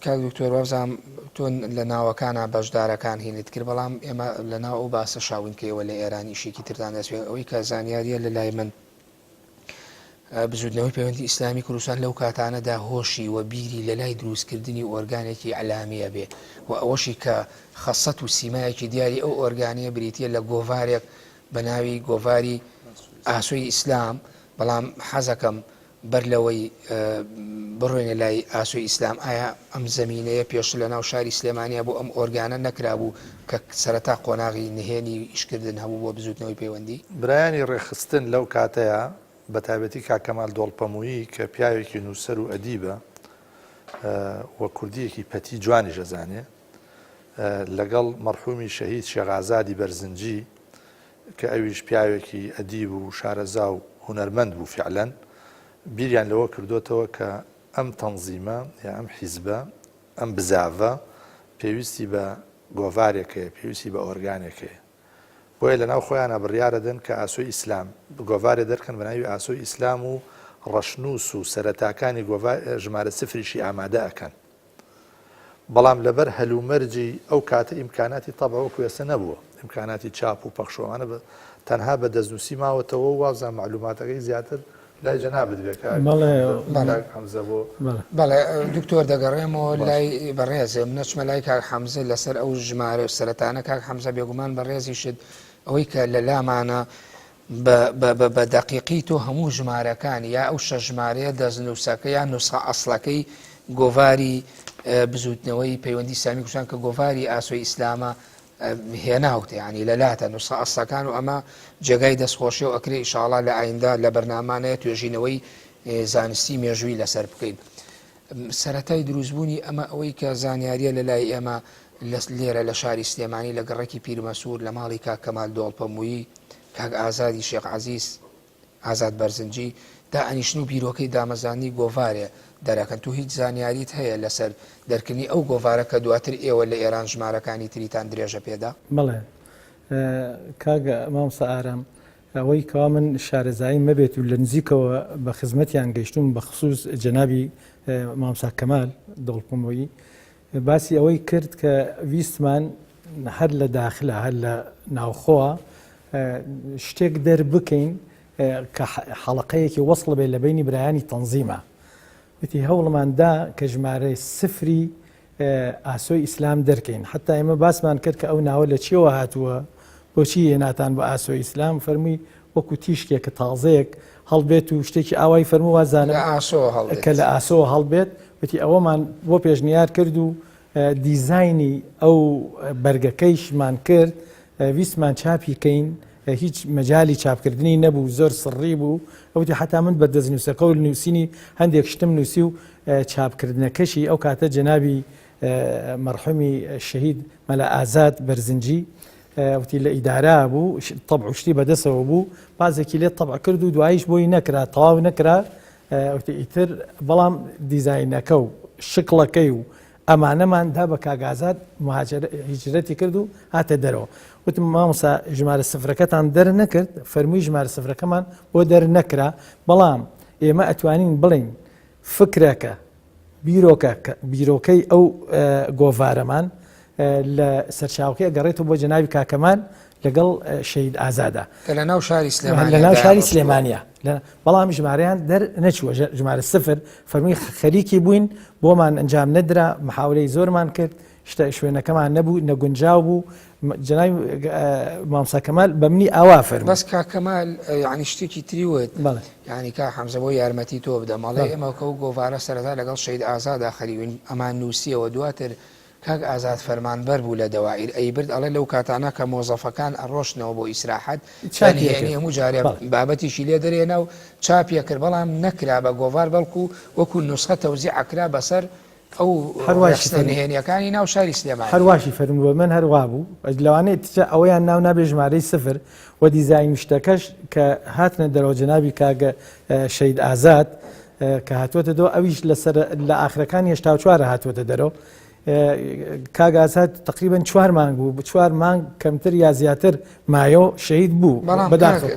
Speaker 1: کاک دکتۆر وابزانم تۆ لە ناوەکانا بەشدارەکان هینت کرد بەڵام ئێمە لە ناو ئەو باسە شاوین کە ئێوە لە ئێران ئیشێکی ترتان دەست پێ ئەوەی کە زانیاریە لە لای من بزوتنەوەی پەیوەندی ئیسلامی کوردستان لەو کاتانەدا هۆشی و بیری لە لای دروستکردنی ئۆرگانێکی ئەلامیە بێ و ئەوەشی کە خەسەت و سیمایەکی دیاری ئەو ئۆرگانەیە بریتە لە گۆڤارێک بە ناوی گۆڤاری ئاسۆی ئیسلام بەڵام حەزەکەم. بەر لەوەی بڕۆینە لای ئاسۆی ئیسلام، ئایا ئەم زەمینەیە پێشتر لە ناو شاری سلێمانیا بۆ ئەم ئۆرگانە نەکرابوو کە سەرەتا قۆناغی نهێنی ئیشکردن هەبوو بۆ بزووتنەوەی پەیوەندی؟
Speaker 3: برایانی ڕێکخستن لەو کاتەیا بە تایبەتی کاک کەمال دۆڵپەموویی کە پیاوێکی نووسەر و ئەدیبە و کوردییەکی پەتی جوانیش ئەزانێ لەگەڵ مەرحوومی شەهید شێخ ئازادی بەرزنجی کە ئەویش پیاوێکی ئەدیب و شارەزا و هونەرمەند بوو فیعلەن بیریان لەوە کردۆتەوە کە ئەم تەنزیمە یا ئەم حیزبە ئەم بزاڤە پێویستی بە گۆڤارێک هەیە، پێویستی بە ئۆرگانێک هەیە. بۆیە لەناو خۆیانا بڕیارەدەن کە ئاسۆی ئیسلام، گۆڤارێ دەرکەن بە ناوی ئاسۆی ئیسلام و ڕەشنووس و سەرەتاکانی گۆڤار ژمارە سفریشی ئامادە ئەکەن. بەڵام لەبەر هەلومەرجی ئەو کاتە ئیمکاناتی تەبع وەکو ئێستا نەبووە، ئیمکاناتی چاپ و پەخش و ئەمانە تەنها بە دەستنووسی ماوەتەوە و وابزانم مەعلوماتەکەی زیاتر لای جەنابت بێ کاک کاک حەمزە بۆ
Speaker 1: بەڵێ دکتۆر دەگەڕێمەوە لای بەڕێزم نەچمە لای کاک حەمزە لەسەر ئەو ژمارە و سەرەتانە کاک حەمزە بێگومان بەڕێزیشت ئەوەی کە لە لامانە بە دەقیقی تۆ هەموو ژمارەکانی یا ئەو شەش ژمارەیە دەستنووسەکە یا نوسخە ئەسڵەکەی گۆڤاری بزووتنەوەی پەیوەندی ئیسلامی کوردستان کە گۆڤاری ئاسۆی ئیسلامە هێناوتە ینی لە لاتە نوسخە ئەسڵەکان و ئەمە جێگای دەستخۆشی و ئەکرێ ئیشاڵا لە ئایندە لە بەرنامانەیە توێژینەوەی زانستی مێژووی لەسەر بکەین. سەرەتای دروستبوونی ئەمە ئەوەی کە زانیاریە لە لای ئێمە لێرە لە شاری سلێمانی لە گەڕەکی پیرمەسوور لە ماڵی کاک کەمال دۆڵپەموویی، کاک ئازادی شێخ عەزیز، ئازاد بەرزنجی، دا ئەنیشن و بیرۆکەی دامەزراندنی گۆڤارێ دەرەکەن. تۆ هیچ زانیاریت هەیە لەسەر دەرکردنی ئەو گۆڤارە کە دواتر ئێوە لە ئێران ژمارەکانی تریتان درێژە پێدا؟
Speaker 2: بەڵێ کاک مامۆستا ئارام، ئەوەی کەوا من شارەزاییم مەبێت و لە نزیکەوە بە خزمەتیان گەیشتوم بە خسوس جەنابی مامۆستا کەمال دۆڵپمۆیی باسی ئەوەی کرد کە ویستمان هەر لە داخلە هەر لە ناوخۆوە شتێک دەربکەین کە حەڵقەیەکی وەصل بێت لە بینی برایانی تەنزیمە وتی هەوڵمان دا کە ژمارەی سفری ئاسۆی ئیسلام دەرکەین حتا ئێمە باسمان کرد کە ئەو ناوە لە چیەوە هاتووە بۆچی هێناتان بە ئاسۆی ئیسلام فەرمووی وەکو تیشکێک کە تازەیەک هەڵبێت و شتێکی ئاوای فەرموو وازانم کە لە ئاسۆوە هەڵبێت وتی ئەوەمان بۆ پێشنیار کرد و دیزاینی ئەو بەرگەکەیشمان کرد ویستمان چاپی کەین هیچ مەجالی چاپکردنی نەبوو زۆر سڕی بوو ئەوتی حتا من بە دەستنووسەکە و نووسینی هەندێک شتم نووسی و چاپکردنەکەشی ئەو کاتە جەنابی مەرحومی شەهید مەلا ئازاد بەرزنجی وتی لە ئیدارە بوو تەبع و شتی بەدەسەوە بوو بازێکی لێ تەبع کرد و دواییش بۆی نەکرا تەواو نەکرا وتی ئیتر بەڵام دیزاینەکە و شکڵەکەی و ئەمانەمان دا بە کاک ئازاد مهاجر هیجرەتی کرد و هاتە دەرەوە وتم مامۆستا ژمارە سفرەکەتان دەرنەکرد فەرمووی ژمارە سفرەکەمان بۆ دەرنەکرا بەڵام ئێمە ئەتوانین بڵێین فکرەکە بیرۆکە بیرۆکەی ئەو گۆڤارەمان لە سەرچاوەکەی ئەگەڕێتەوە بۆ جەنابی کاکەمان لەگەڵ شەهید ئازادا
Speaker 1: کە لە ناو شاری سلێمانی
Speaker 2: لە ناو شاری سلێمانیا بەڵام ژمارەیان دەر نەچووە ژمارە سفر فەرمی خەریکی بووین بۆمان ئەنجام نەدرا محاولەی زۆرمان کرد شتە شوێنەکەمان نەبوو نەگونجاو بوو جەنابی مامۆستا کەمال بە منی ئاوا فەرموو.
Speaker 1: بەس کاک کەمال یانی شتێکی تری وت یانی کاک حەمزە بۆ یارمەتی تۆ بدەم ئەڵێ ئێمە کە ئەو گۆڤارە سەرەتا لەگەڵ شەهید ئازادا خەریوین ئەمان نووسیەوە دواتر کاک ئازاد فەرمانبەر بوو لە دەوائیر ئەیبرد ئەڵێ لەو کاتانە کە مۆزەفەکان ئەڕۆشتنەوە بۆ ئیسراحەت
Speaker 2: چاپی
Speaker 1: نهێنی هەموو جارێ بابەتیشی لێ دەرێنا و چاپی ئەکرد بەڵام نەکرا بە گۆڤار بەڵکو وەکو نوسخە تەوزیع ئەکرا بەسەر ئەو ڕێکخستنە نهێنیەکانی ناو شاری سلێمانی.
Speaker 2: هەر واشی فەرموو بە من هەر وابوو لەوانەیە تچە ئەوەیان ناو نابێ ژمارەی سفر و دیزاین شتەکەش کە هاتنە دەرەوە جەنابی کاک شەهید ئازاد کە هاتووەتە دەوە ئەویش لەسەر لە ئاخرەکانی 84 هاتووەتە دەرەوە کاک ئازاد تقریبا چوار مانگ بوو چوار مانگ کەمتر یا زیاتر مایۆ شەهید بوو
Speaker 1: بەڵام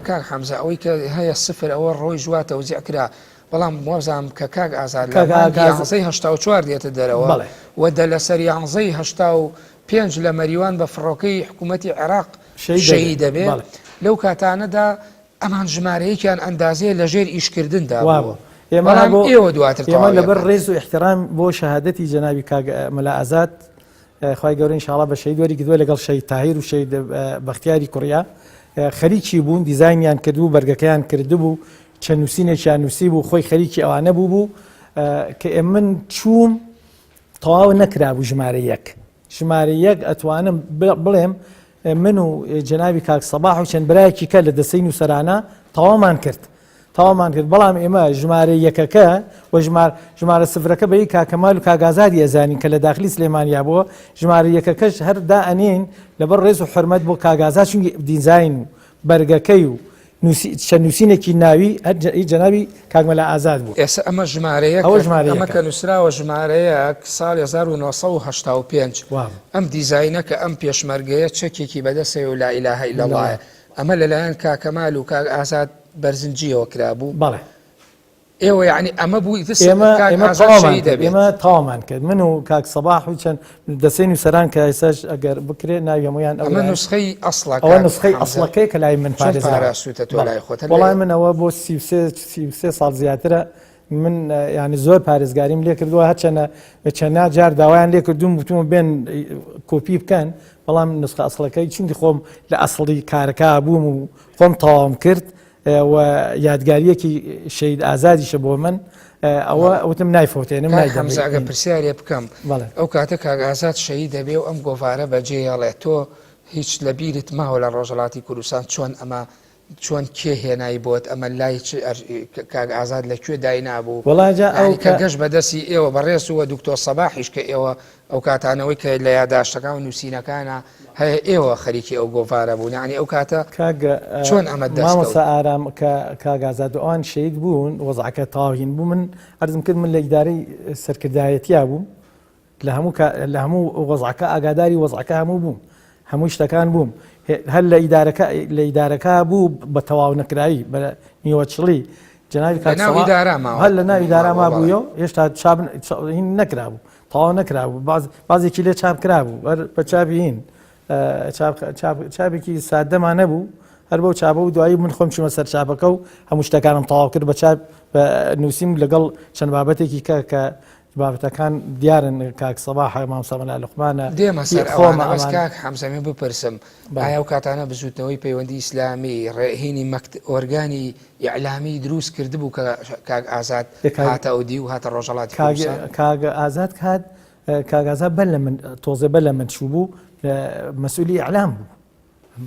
Speaker 1: کاک حەمزە ئەوەی کە هەیە سفر ئەوە ڕۆی ژوا تەوزیع کرا بەڵام وابزانم کە کاک ئازاد لە مانگی یانزەی 84 دێتە دەرەوە و دە لەسەر یانزەی 85 لە مەریوان بە فڕۆکەی حکوومەتی عێراق شەهید دەبێ لەو کاتانەدا ئەمان ژمارەیەکیان ئەندازەیە لە ژێر ئیشکردندا بووە.
Speaker 2: ئێمە
Speaker 1: بۆ ئێوە دواتر
Speaker 2: ئێمە لەبەر ڕێز و ئیحترام بۆ شەهادەتی جەنابی کاک مەلا ئازاد خوای گەورە ئینشاڵا بە شەهید وەری گرتووە لەگەڵ شەهید تاهیر و شەهید بەختیاری کوڕیا خەریکی بوون دیزاینیان کردبوو بەرگەکەیان کردبوو. چەند نووسینێکیان نووسی بوو خۆی خەریکی ئەوانە بوو بوو کە ئێمن چووم تەواو نەکرابوو ژمارە یەک ژمارە یەک ئەتوانم بڵێم من و جەنابی کاک سەباح و چەند برایەکی کە لە دەسەی نووسەرانە تەواومان کرد تەواومان کرد بەڵام ئێمە ژمارە یەکەکە و ژمار ژمارە سفرەکە بە ی کاک کەمال و کاک ئازادی ئەزانین کە لە داخلی سلێمانیا بووە ژمارە یەکەکەش هەر دائەنێین لەبەر ڕێز و حورمەت بۆ کاک ئازاد چونکی دیزاین و بەرگەکەی و نووسی چەند نووسینێکی ناوی هەر ی جەنابی کاک مەلا ئازاد بوو.
Speaker 1: ئێستا ئەمە ژمارە یەکە
Speaker 2: ئەوە ژمارە
Speaker 1: ئەمە
Speaker 2: یەکە.
Speaker 1: کە نووسراوە ژمارە یەک ساڵی 1985
Speaker 2: وا بوو.
Speaker 1: ئەم دیزاینە کە ئەم پێشمەرگەیە چەکێکی بەدەستەوە و لا الە الا اللە یە ئەمە لەلایەن کاک کەمال و کاک ئازاد بەرزنجیەوە کرابوو.
Speaker 2: بەڵێ.
Speaker 1: ئێوە یەعنی ئەمە بوو ئیتر
Speaker 2: ئێمە
Speaker 1: کاک
Speaker 2: ئێمە
Speaker 1: ئازاد
Speaker 2: تەواومان
Speaker 1: شەهید
Speaker 2: کرد
Speaker 1: دەبێت.
Speaker 2: ئێمە تەواومان کرد من و کاک سەباح و چەند دەسەی نووسەران کە ئێستاش ئەگەر بکرێت ناوی هەموویان
Speaker 1: ئەمە
Speaker 2: ئەوە
Speaker 1: نوسخەی ئەسڵە
Speaker 2: ئەوە
Speaker 1: کاک
Speaker 2: نوسخەی
Speaker 1: حەمزە
Speaker 2: ئەسڵەکەی کە لای من
Speaker 1: چۆن
Speaker 2: پارێزراوە
Speaker 1: پاراستووتە تۆ
Speaker 2: بەڵێ
Speaker 1: لای خۆت هەر
Speaker 2: وەڵای
Speaker 1: لە
Speaker 2: من ئەوە بۆ 33 33 ساڵ زیاترە من یانی زۆر پارێزگاریم لێ کردووە هەرچەنە چەنا جار داوایان لێ کردووم وتومە بێن کۆپی بکەن بەڵام نوسخە ئەسڵەکەی چونکی خۆم لە ئەسڵی کارەکە بووم و خۆم تەواوم کرد و یادگاریەکی شەهید ئازادیشە بۆ من ئەوە وتم نایفەوتێنم
Speaker 1: کاک حەمزە ئەگەر پرسیارێ بکەم ئەو کاتە کاک ئازاد شەهید دەبێ و ئەم گۆڤارە بەجێیەڵێ تۆ هیچ لە بیرت ماوە لە ڕۆژهەڵاتی کوردستان چۆن ئەمە چۆن کێ هێنای بۆت ئەمە لای چ کاک ئازاد لە کوێ داینابوو
Speaker 2: وەڵا جا ئەو
Speaker 1: یانی کە گەشت بەدەستی ئێوە بەڕێز و دکتۆر سەباحیش کە ئێوە ئەو کاتانەوەی کە لە یاداشتەکان و نووسینەکانا هەیە ئێوە خەریکی ئەو گۆڤارە بوون یانی ئەو کاتە
Speaker 2: کاک
Speaker 1: چۆن ئەمەت دەست کەوت؟
Speaker 2: مامۆستا ئارام کە کاک ئازاد و ئەوان شەهید بوون وەزعەکە تەواو هین بوو من عەرزم کرد من لە ئیدارەی سەرکردایەتیا بووم لە هەموو لە هەموو وەزعەکە ئاگاداری وەزعەکە هەموو بووم هەموو شتەکان بووم هەر لە ئیدارەکە لە ئیدارەکە بوو بە تەواو نەکرایی بە نیوەچڵی جەنابی کاک
Speaker 1: لە ناو
Speaker 2: سەوا
Speaker 1: ئیدارە ماوە
Speaker 2: هەر لە ناو ئیدارە
Speaker 1: ماوە بەڵێ.
Speaker 2: مابوویەوە هێشتا چاپ هین نەکرابوو تەواو نەکرابوو باز بازێکی لێ چاپ کرابوو هەر بە چاپی هین چاپ چاپ چاپێکی سادەمان نەبوو هەر بەو چاپە و دوایی من خۆم چوومە سەر چاپەکە و هەموو شتەکانم تەواو کرد بە چاپ بە نووسیم لەگەڵ چەند بابەتێکی کە کە بابەتەکان دیارن کاک سەباحە مامۆستا مەلا لوقمانە
Speaker 1: دێمە
Speaker 2: هی
Speaker 1: سەر
Speaker 2: خۆمە
Speaker 1: ئەوانە بەس
Speaker 2: ئەمانە
Speaker 1: کاک حەمزە من بپرسم
Speaker 2: بەڵێ.
Speaker 1: ئایا ئەو کاتانە بزووتنەوەی پەیوەندی ئیسلامی ڕێهینی مەکت ئۆرگانی ئیعلامی دروست کردبوو کە کاک ئازاد
Speaker 2: ئێ کاک
Speaker 1: هاتە ئەودیو هاتە ڕۆژهەڵاتی
Speaker 2: کاک
Speaker 1: کوردستان؟
Speaker 2: کاک ئازاد کات کاک ئازاد بەر لە من تۆزێ بەر لە من چوو بوو مەسئولی ئیعلام بوو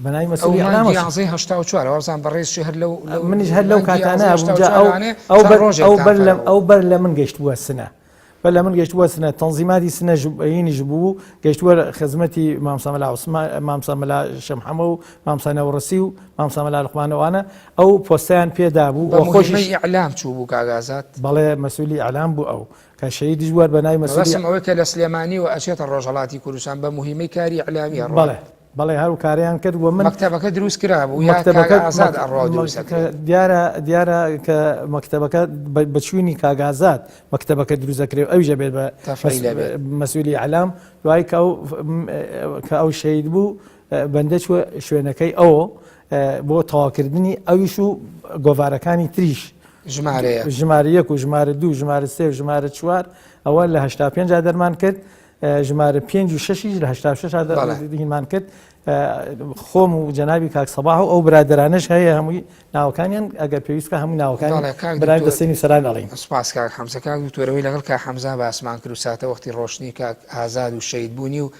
Speaker 2: بەناوی
Speaker 1: ئەو
Speaker 2: مەسئولی
Speaker 1: مانگی
Speaker 2: ئیعلامەوە چوو.
Speaker 1: یانزەی 84 وابزانم بەڕێزشی هەر لەو لەو
Speaker 2: منیش هەر لەو
Speaker 1: مانگی
Speaker 2: کاتانە
Speaker 1: یانزەی
Speaker 2: بووم جا
Speaker 1: 84
Speaker 2: ئەو
Speaker 1: لەوانەیە
Speaker 2: ئەو
Speaker 1: چەند
Speaker 2: بەر ئەو
Speaker 1: ڕۆژێکتان
Speaker 2: بەر لە
Speaker 1: فەرق
Speaker 2: ئەو
Speaker 1: بوو.
Speaker 2: بەر لە من گەیشتبووە سنە بەر لە من گەیشتبووە سنە تەنزیماتی سنە هینیش بوو گەیشتووە خزمەتی مامۆستا مەلا عوسمان مامۆستا مەلا شەمحەمە و مامۆستا نەوڕەسی و مامۆستا مەلا لوقمان ئەوانە ئەو پۆستەیان پێدا بوو
Speaker 1: بە
Speaker 2: و خۆشیش
Speaker 1: موهیمەی ئیعلام چوو بوو کاک ئازاد؟
Speaker 2: بەڵێ مەسئولی ئیعلام بوو ئەو کە شەهیدیش بوو هەر بە ناوی مەسئولی
Speaker 1: مەبەستم ئەوەی کە لە سلێمانیەوە ئەچێتە ڕۆژهەڵاتی کوردستان بە موهیمەی کاری ئیعلامی ئەڕوات.
Speaker 2: بەڵێ بەڵێ هەر کاریان کرد و من
Speaker 1: مەکتەبەکە دروست کرابوو یا کاک
Speaker 2: مەکتەبەکە
Speaker 1: ئازاد ئەڕوا دروست ئەکرێت؟
Speaker 2: دیارە دیارە کە مەکتەبەکە بە چوینی کاک ئازاد مەکتەبەکە دروست دەکرێت و ئەویش ئەبێت بە
Speaker 1: تەفعیل ئەبێت.
Speaker 2: مەسئولی ئیعلام دوای کە ئەو کە ئەو شەهید بوو بەندە چووە شوێنەکەی ئەو بۆ تەواوکردنی ئەویش و گۆڤارەکانی تریش
Speaker 1: ژمارەیە
Speaker 2: ژمارە یەک و ژمارە دوو ژمارە سێ و ژمارە چوار ئەوە لە 85 دەرمان کرد ژمارە پێنج و شەشیش لە 86 هینمان کرد خۆم و جەنابی کاک سەباح و ئەو برادەرانەش هەیە هەمووی ناوەکانیان ئەگەر پێویستکە هەموو ناوەکان برای دەستەی نووسەران ئەڵێین.
Speaker 1: سپاس کاک حەمزە کاک دکتۆر ئەوەی لەگەڵ کاک حەمزە باسمان کرد و ساتە وەختی ڕۆشتنی کاک ئازاد و شەهید بوونی و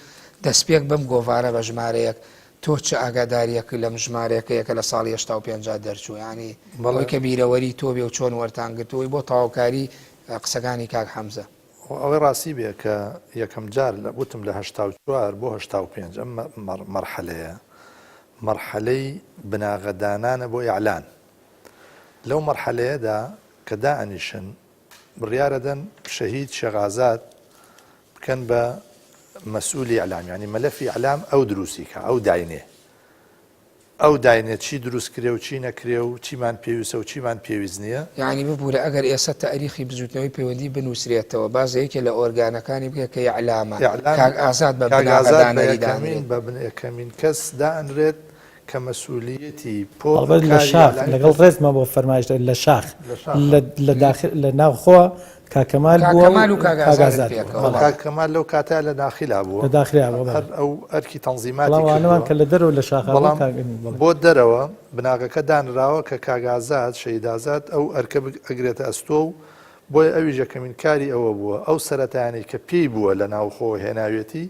Speaker 1: دەستپێک بەم گۆڤارە بە ژمارەیەک تۆ چ ئاگاداریەک لەم ژمارەیەکەیە کە لە ساڵی 85 دەرچوو یانی ئەوەی کە بیرەوەری تۆ بێ و چۆن وەرتان گرتووی بۆ تەواوکاری قسەکانی کاک حەمزە.
Speaker 3: خۆ ئەوەی ڕاستی بێ کە یەکەم جار لە وتم لە 84 بۆ 85 ئەم مەرحەلەیە مەرحەلەی بناغەدانانە بۆ ئیعلان لەو مەرحەلەیەدا کە دائەنیشن بڕیارەدەن شەهید شێخ ئازاد بکەن بە مەسئولی ئیعلام یانی مەلەفی ئیعلام ئەو دروستی کا ئەو داینێ ئەو داینێ چی دروست کرێ و چی نەکرێ و چیمان پێویستە و چیمان پێویست نییە.
Speaker 1: یانی ببورە ئەگەر ئێستا تاریخی بزوتنەوەی پەیوەندی بنوسرێتەوە باس لە یەکێ لە ئۆرگانەکانی بکە کە ئیعلامە
Speaker 3: ئیعلام
Speaker 1: کاک ئازاد بە
Speaker 3: کاک ئازاد بە
Speaker 1: بناغەدانەری
Speaker 3: یەکەمین
Speaker 1: دانرێت.
Speaker 3: بە یەکەمین کەس دائەنرێت کە مەسئولیەتی پۆ
Speaker 2: ئەڵبەت لە
Speaker 3: کاری
Speaker 2: شاخ
Speaker 3: ئیعلامی
Speaker 2: لەگەڵ
Speaker 3: پێ
Speaker 2: ڕێزمە بۆ فەرمایشتە لە شاخ
Speaker 3: لە شاخە.
Speaker 2: لە لە داخل لە ناوخۆ. کاک کەمال
Speaker 1: کاک
Speaker 2: بووە و
Speaker 1: کەمال و کاک
Speaker 2: کاک
Speaker 1: ئازادت
Speaker 2: ئازاد بووە.
Speaker 1: پێکەوە
Speaker 2: بەڵێ.
Speaker 1: بەڵێ.
Speaker 3: کاک کەمال لەو کاتە لە داخیلا بووە.
Speaker 2: لە داخلا بووە
Speaker 3: هەر
Speaker 2: بەڵێ.
Speaker 3: ئەو ئەرکی تەنزیماتی
Speaker 2: بەڵام ئەوانەمان
Speaker 3: کردووە.
Speaker 2: کە لە دەرەوە لە شاخا بوون
Speaker 3: بەڵام
Speaker 2: کاک ئەمین بەڵێ.
Speaker 3: بۆ دەرەوە بناغەکە دانراوە کە کاک ئازاد، شەهید ئازاد، ئەو ئەرکە ئەگرێتە ئەستۆ و بۆیە ئەویش یەکەمین کاری ئەوە بووە ئەو سەرەتایانەی کە پێی بووە لە ناوخۆ هێناویەتی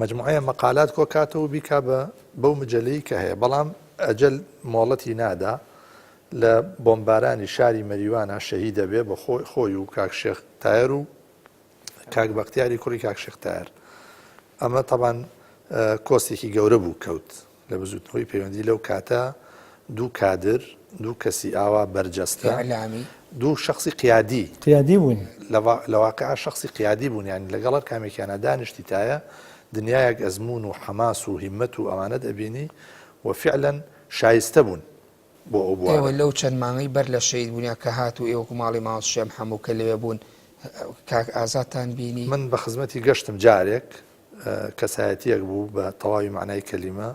Speaker 3: مەجموعەیە مەقالات کۆکاتەوە و بیکا بە بەو مجەلەی کە هەیە بەڵام ئەجەل مۆڵەتی نادا لە بۆمبارانی شاری مەریوانە شەهید دەبێ بە خۆی خۆی و کاک شێخ تایەر و کاک بەختیاری کوڕی کاک شێخ تایەر ئەمە تەبان کۆستێکی گەورە بوو کەوت لە بزوتنەوەی پەیوەندی لەو کاتە دوو کادر، دوو کەسی ئاوا بەرجەستە،
Speaker 1: ئیعلامی.
Speaker 3: دوو شەخسی قیادی.
Speaker 2: قیادی بوون.
Speaker 3: لە واقیعا شەخسی قیادی بوون، یانی لەگەڵ هەر کامێکیانا دانیشتیتایە دنیایەک ئەزموون و حەماس و هیمەت و ئەوانەت ئەبینی و فیعلەن شایستە بوون بۆ ئەو
Speaker 1: ئێوە
Speaker 3: بوارە.
Speaker 1: لەو چەند مانگەی بەر لە شەهید بوونیان کە هات و ئێوە وەکوو ماڵی مامۆستا شێخ محەموو کە لەوێ بوون کاک ئازادتان بینی؟
Speaker 3: من بە خزمەتی گەشتم جارێک کەسایەتیەک بوو بە تەواوی مەعنای کەلیمە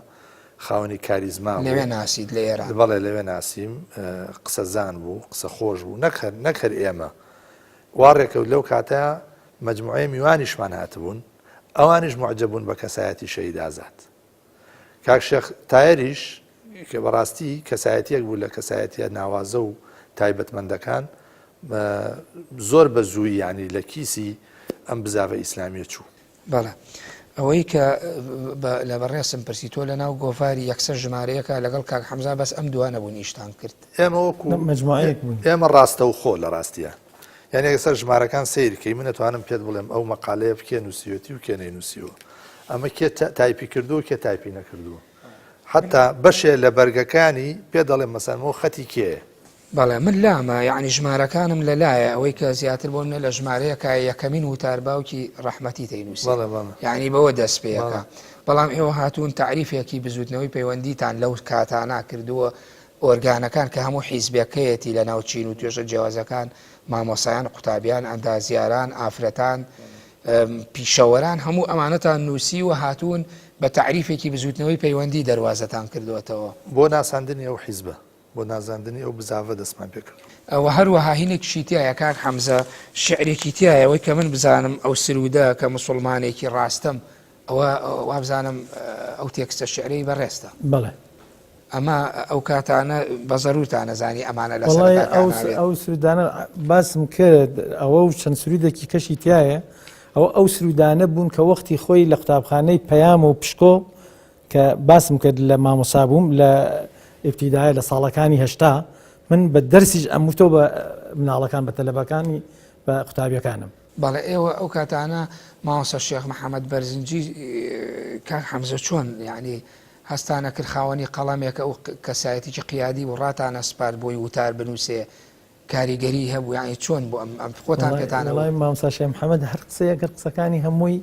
Speaker 3: خاوەنی کاریزما بوو.
Speaker 1: لەوێ ناسیت لە ئێران؟
Speaker 3: بەڵێ لەوێ ناسیم، قسەزان بوو، قسە خۆش بوو، نەک هەر نەک هەر ئێمە وا ڕێکەوت لەو کاتە مەجموعەی میوانیشمان هاتبوون، ئەوانیش موعجەب بوون بە کەسایەتی شەهید ئازاد. کاک شێخ تایەریش کە بەڕاستی کەسایەتیەک بوو لە کەسایەتیە ناوازە و تایبەتمەندەکان زۆر بە زووی یانی لە کیسی ئەم بزاڤە ئیسلامیە چوو.
Speaker 1: بەڵێ ئەوەی کە لە بەڕێزم پرسی تۆ لە ناو گۆڤاری یەکسەر ژمارەیەکە لەگەڵ کاک حەمزە بەس ئەم دووە نەبوون ئیشتان کرد.
Speaker 3: ئێمە وەکو
Speaker 2: مەجموعەیەک بووین.
Speaker 3: ئێمە ڕاستەوخۆ لە ڕاستیە یانی ئەگەر ژمارەکان سەیر کەی من ئەتوانم پێت بڵێم ئەو مەقالەیە کێ نووسیوێتی و کێ نەینووسیوە ئەمە کێ تایپی کردووە کێ تایپی نەکردووە حتا بەشێ لە بەرگەکانی پێ دەڵێم مەسەن ئەو خەتی کێیە.
Speaker 1: بەڵێ من لامە یەعنی ژمارەکانم لە لایە ئەوەی کە زیاتر بۆ منە لە ژمارەیەکە یەکەمین وتار باوکی ڕەحمەتی تەینوسی
Speaker 3: بەڵێ بەڵێ
Speaker 1: یەعنی بەوە دەست پێ ئەکا
Speaker 3: بەڵێ.
Speaker 1: بەڵام ئێوە هاتوون تەعریفێکی بزوتنەوەی پەیوەندیتان لەو کاتانە کردووە ئۆرگانەکان کە هەموو حیزبەکەیەتی لە ناو چین و توێژە جیاوازەکان مامۆسایان قوتابیان ئەندازیاران ئافرەتان پیشەوەران هەموو ئەمانەتان نووسیوە هاتوون بە تەعریفێکی بزوتنەوەی پەیوەندی دەروازەتان کردووەتەوە.
Speaker 3: بۆ ناساندنی ئەو حیزبە. بۆ نازاندنی ئەو بزاڤە دەستمان پێ کردووە.
Speaker 1: وە هەروەها هینێکیشی تیایە کاک حەمزە شیعرێکی تیایە ئەوەی کە من بزانم ئەو سرودە کە موسوڵمانێکی ڕاستم ئەوە وابزانم ئەو تێکستە شیعرەی بەڕێزتە.
Speaker 2: بەڵێ.
Speaker 1: ئەمە ئەو کاتانە بە زەرورتان ئەزانی ئەمانە لە
Speaker 2: وەڵای ئەو
Speaker 1: سەرەتاکانا بێت.
Speaker 2: ئەو سرودانە باسم کرد ئەوە و چەند سرودێکی کەشی تیایە ئەوە ئەو سرودانە بوون کە وەختی خۆی لە قوتابخانەی پەیام و پشکۆ کە باسم کرد لە مامۆسا بووم لە ئیبتیدایە لە ساڵەکانی 80 من بە دەرسیش ئەموتەوە بە مناڵەکان بە تەلەبەکانی بە قوتابیەکانم.
Speaker 1: بەڵێ ئێوە ئەو کاتانە مامۆستا شێخ محەمەد بەرزنجی کاک حەمزە چۆن یانی هەستانە کرد خاوەنی قەڵەمێکە ئەو کەسایەتیی قیادی بوو ڕاتانە سپارد بۆی وتار بنووسێ کاریگەری هەبوو یانی چۆن بۆ ئەم ئەم خۆتان پێتانە
Speaker 2: وەڵای مامۆستا شێخ محەمەد هەر قسەیەک هەر قسەکانی هەمووی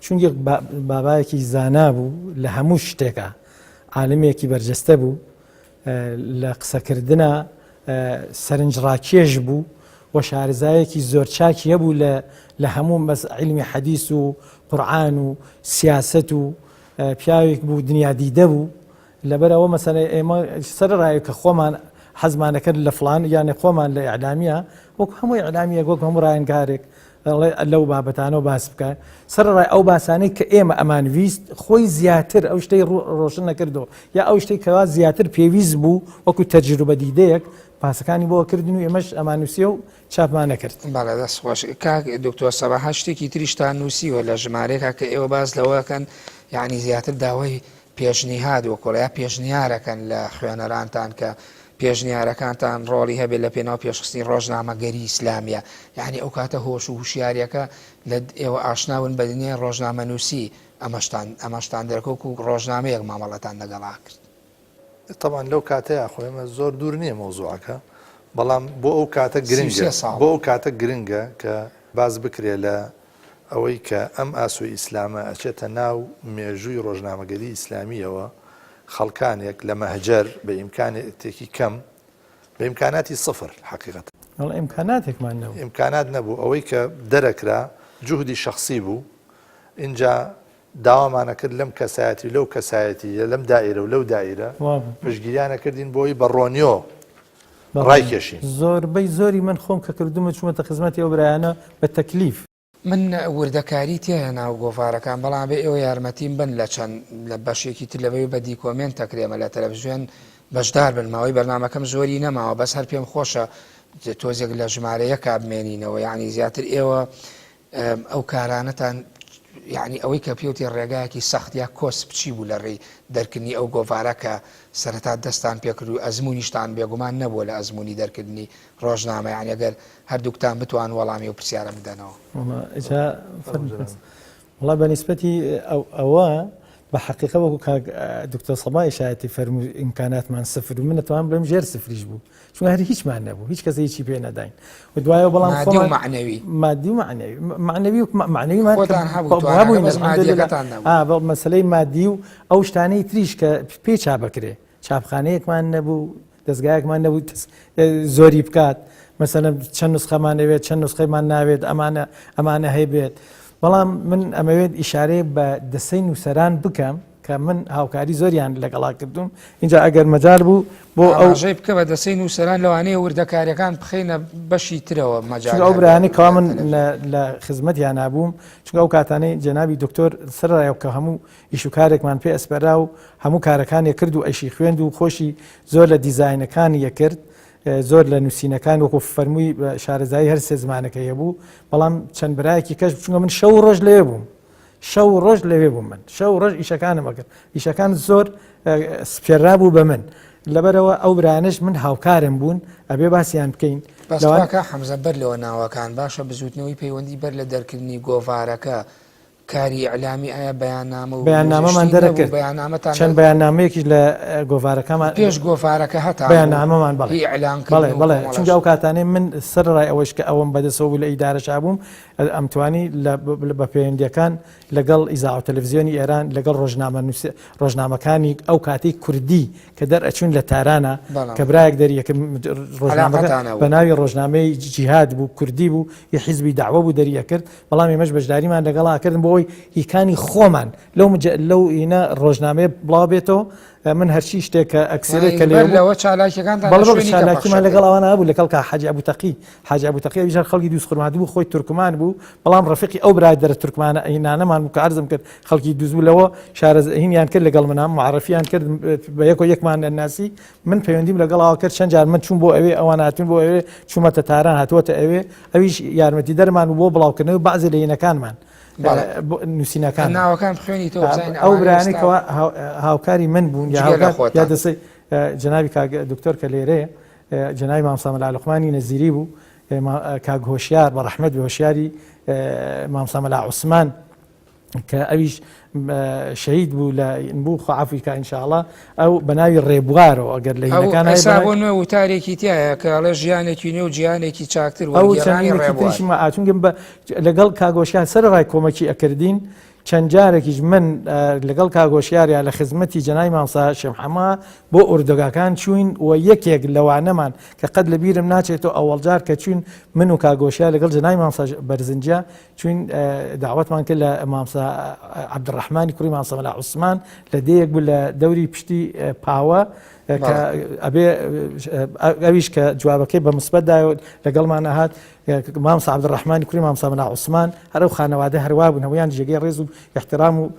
Speaker 2: چون یەک بابایەکی زانا بوو لە هەموو شتێکا عالمێکی بەرجەستە بوو لە قسەکردنا سەرنجڕاکێش بوو و شارەزایەکی زۆر چاکی هەبوو لە لە هەموو مەس عیلمی حەدیس و قورئان و سیاسەت و پیاوێک بوو دنیا دیدە بوو لەبەر ئەوە مەسەلەن ئێمە سەرەڕای کە خۆمان حەزمانەکرد لە فڵان یانێ خۆمان لە ئیعلامیە وەک هەموو ئیعلامیەک وەک هەموو ڕایەنگارێک لەو بابەتانەوە باس بکە سەرەڕای ئەو باسانەی کە ئێمە ئەمان ویست خۆی زیاتر ئەو شتەی ڕۆشن نەکردەوە یا ئەو شتەی کەوا زیاتر پێویست بوو وەکو تەجروبە دیدەیەک باسەکانی بۆ کردن و ئێمەش ئەمانووسیە و چاپمان نەکرد.
Speaker 1: بەڵێ دەست خۆش کاک دکتۆر سەباح شتێکی تریشتان نووسیوە لە ژمارەیەکا کە ئێوە باس لەوەکەن یعنی زیاتر داوای پێشنیهاد وەکۆڵە یا پێشنیارەکەن لە خوێنەرانتان کە پێشنیارەکانتان ڕۆڵی هەبێت لە پێناو پێشخستنی ڕۆژنامەگەری ئیسلامیە یعنی ئەو کاتە هۆش و هوشیاریەکە لە ئێوە ئاشناون بە دنیای ڕۆژنامەنووسی ئەمەشتان ئەمەشتان دەرکەوت و ڕۆژنامەیەک مامەڵەتان لەگەڵا کرد.
Speaker 3: تەبعەن لەو کاتەیا خۆ ئێمە زۆر دوور نییە مەوزوعەکە بەڵام بۆ ئەو کاتە
Speaker 1: 33
Speaker 3: گرنگە
Speaker 1: ساڵ.
Speaker 3: بۆ ئەو کاتە گرنگە کە باس بکرێ لە ئەوەی کە ئەم ئاسۆی ئیسلامە ئەچێتە ناو مێژووی ڕۆژنامەگەری ئیسلامییەوە، خەڵکانێک لە مەهجەر بە ئیمکانێتێکی کەم، بە ئیمکاناتی سفر حەقیقەتەن.
Speaker 2: وەڵا ئیمکاناتێکمان نەبوو.
Speaker 3: ئیمکانات نەبوو، ئەوەی کە دەرەکرا جوهدی شەخسی بوو، ئینجا داوامان ئەکرد لەم کەسایەتی و لەو کەسایەتی، لەم دائیرە و لەو دائیرە
Speaker 2: وابوو.
Speaker 3: پشتگیریان ئەکردین بۆ ئەوەی بە ڕۆنیۆ. ڕایکێشین.
Speaker 2: زۆربەی زۆری من خۆم کە کردوومە چوومەتە خزمەتی ئەو برایانە بە تەکلیف.
Speaker 1: من وردەکاری تیایە ناو گۆڤارەکان بەڵام ئەبێ ئێوە یارمەتیم بن لە چەند لە بەشێکی تر لەوەی بە دیکۆمێنت ئەکرێمە لە تەلەفزیۆن بەشدار بن ماوەی بەرنامەکەم زۆری نەماوە بەس هەر پێم خۆشە تۆزێک لە ژمارە یەکا بمێنینەوە یعنی زیاتر ئێوە ئەو کارانەتان یعنی ئەوەی کە پێوتی ڕێگایەکی سەخت یا کۆسپ چی بوو لە ڕێی دەرکردنی ئەو گۆڤارە کە سەرەتا دەستان پێکرد و ئەزموونیشتان بێگومان نەبووە لە ئەزموونی دەرکردنی ڕۆژنامە یعنی ئەگەر هەردووکتان بتوان وەڵامی ئەو پرسیارە بدەنەوە.
Speaker 2: وەڵا بە نیسبەتی ئەوە بە حەقیقە وەکو کاک دکتۆر سەبا ئیشایەتی فەرموو ئیمکاناتمان سفر و من ئەتوانم بڵێم ژێر سفریش بوو چونکە هەر هیچمان نەبوو هیچ کەس هیچی پێ نەداین و دوایەوە بەڵام
Speaker 1: مادی و مەعنەوی
Speaker 2: مادی و مەعنەوی مەعنەوی و مەعنەویمان
Speaker 1: خۆتان هەبوو تواناکە بەس مادیەکەتان نەبوو
Speaker 2: ئا بەڵ مەسەلەی مادی و ئەو شتانەی تریش کە پێ چاپەکرێ چاپخانەیەکمان نەبوو دەزگایەکمان نەبوو زۆری بکات مەسەلەن چەند نسخەمان ئەوێت چەند نسخەیمان ناوێت ئەمانە ئەمانە هەیبێت بەڵام من ئەمەوێت ئیشارەیە بە دەسەی نووسەران بکەم کە من هاوکاری زۆریان لەگەڵا کردوم اینجا ئەگەر مەجال بوو بۆ
Speaker 1: ئەو ژەی بکە بە دەسەی نووسەران لەوانەیە وردەکاریەکان بخینە بەشی ترەوە مەجال
Speaker 2: ئەو برانی کەوا من لە خزمەتیان نابووم چونکە ئەو کاتانەی جەنابی دکتۆر سەرڕایەوە کە هەموو ئیش و کارێکمان پێ ئەسپێرا و هەموو کارەکانی کرد و ئەیشی خوێند و خۆشی زۆر لە دیزاینەکانی یەکرد زۆر لە نووسینەکان وەکو فەرمووی شارەزایی هەر سێ زمانەکە هەبوو بەڵام چەند برایەکی کەش چونکە من شەو ڕۆژ لەوێ بووم شەو ڕۆژ لەوێ بووم من شەو ڕۆژ ئیشەکانم ئەکرد ئیشەکان زۆر سپێرا بوو بە من لەبەرەوە ئەو برانش من هاوکارم بوون ئەبێ باسییان بکەین
Speaker 1: بەسواکە حەمزە بەر لەوە ناوەکان باشە بزوتنەوەی پەیوەندی بەر لە دەرکردنی گۆڤارەکە کاری ئیعلامی ئایا بەیاننامە و
Speaker 2: بەیاننامەمان
Speaker 1: شتی نەبوو؟
Speaker 2: دەرەکرد
Speaker 1: بەیاننامەتان
Speaker 2: چەند بەیاننامەیەکیش لە گۆڤارەکەمان
Speaker 1: پێش گۆڤارەکە هەتان بوو
Speaker 2: بەیاننامەمان بەڵێ
Speaker 1: هی ئیعلان کردن
Speaker 2: بەڵێ
Speaker 1: و
Speaker 2: بەڵێ
Speaker 1: کۆمەڵە
Speaker 2: چونکە
Speaker 1: شت.
Speaker 2: ئەو کاتانەی من سەرەڕای ئەوەش کە ئەوەم بەدەستەوە بوو لە ئیدارەشا بووم ئەمتوانی لە بە پەیوەندییەکان لەگەڵ ئیزاعە و تەلەفزیۆنی ئێران لەگەڵ ڕۆژنامەنووس ڕۆژنامەکانی ئەو کاتەی کوردی کە دەرئەچوون لە تارانا
Speaker 1: بەڵام.
Speaker 2: کە برایەک دەریەکرد ڕۆژنامەکە
Speaker 1: عەلاقەتان هەبوو.
Speaker 2: بە ناوی ڕۆژنامەی جیهاد بوو کوردی بوو ی حیزبی دەعوە بوو دەریەکرد بەڵام ئێمەش بەشداریمان لەگەڵا کردن بۆ ئەوەی هیکانی خۆمان لەو مجە لەو ئینە ڕۆژنامەیە بڵاو بێتەوە من هەرچی شتێک کە ئەکسرێت کە لێ
Speaker 1: بەر لەوە چالاکیەکانتان
Speaker 2: بەڵێ
Speaker 1: لە
Speaker 2: بەڵێ
Speaker 1: شوێنی کە
Speaker 2: چالاکیمان
Speaker 1: پەخشە
Speaker 2: لەگەڵ
Speaker 1: کرد.
Speaker 2: ئەوانە هەبوو لەگەڵ کا حاجی ئەبوو تەقی حاجی ئەبوو تەقی ئەویش هەر خەڵکی دووز خورماتوو بوو خۆی تورکمان بوو بەڵام ڕەفیقی ئەو برادەرە تورکمانە ئینانەمان بوو کە عەرزم کرد خەڵکی دووز بوو لەوە شارەز هینیان کرد لەگەڵ منام معرفیان کرد بە یەکۆ یەکمان ناسی من پەیوەندیم لەگەڵ ئەوە کرد چەند جار من چووم بۆ ئەوێ ئەوان هاتوون بۆ ئەوێ چوومەتە تاران هاتووەتە ئەوێ ئەویش یارمەتیدەرمان بوو بۆ بڵاوکردنەوەی بەعزێ لە هینەکانمان
Speaker 1: بەڵێ.
Speaker 2: نووسینەکان
Speaker 1: ناوەکان بخوێنیتەوە بزانین
Speaker 2: ئەو
Speaker 1: ئەوانە
Speaker 2: برایانەی
Speaker 1: ئێستا
Speaker 2: کەوا هاوکاری من بوون یا
Speaker 1: جگە لە
Speaker 2: هاوکار یا
Speaker 1: خۆتان.
Speaker 2: دەسەی جەنابی کاک دکتۆر کە لێرەیە جەنابی مامۆستا مەلا لوقمانی نەزیری بوو کاک هۆشیار بە ڕەحمەت بێ هۆشیاری مامۆستا مەلا عوسمان کە ئەویش شەهید بوو لە بوو خوا عەفوی کا ئینشاءڵا ئەو بە ناوی ڕێبوارەوە ئەگەر لە
Speaker 1: ئەو
Speaker 2: هینەکان
Speaker 1: ئێستا بۆ نوێ وتارێکی تایە کە ئەڵێ ژیانێکی نوێ و جیهانێکی چاکتر
Speaker 2: ئەو
Speaker 1: وەرگێڕانی
Speaker 2: چەندێکی
Speaker 1: ڕێبوار
Speaker 2: تریشی ما ئاچونگم بە لەگەڵ کاگۆشیان سەر ڕای کۆمەکی ئەکردین چەند جارێکیش من لەگەڵ کاگۆشیاریا لە خزمەتی جەنای مامسا شێمحەما بۆ ئۆردۆگاکان چوین و یەکێک لەوانەمان کە قەت لە بیرم ناچێتەوە ئەوەڵجار کە چوین من و کاگۆشیا لەگەڵ جەنای مامسا بەرزنجە چوین داوەتمان کرد لە مامسا عەبدولڕەحمانی کوڕی مامسا مەلا عوسمان لە دێیەک بوو لە دەوری پشتی پاوە کە ئەبێ ئەویش کە جوابەکەی بە مثبەت دایەوە لەگەڵمان ئەهات مامسا عەبدولڕەحمانی کوڕی مامسا مەلا عوسمان هەر ئەو خانەوادە هەروا بوون هەموویان جێگەی ڕێز و احترام و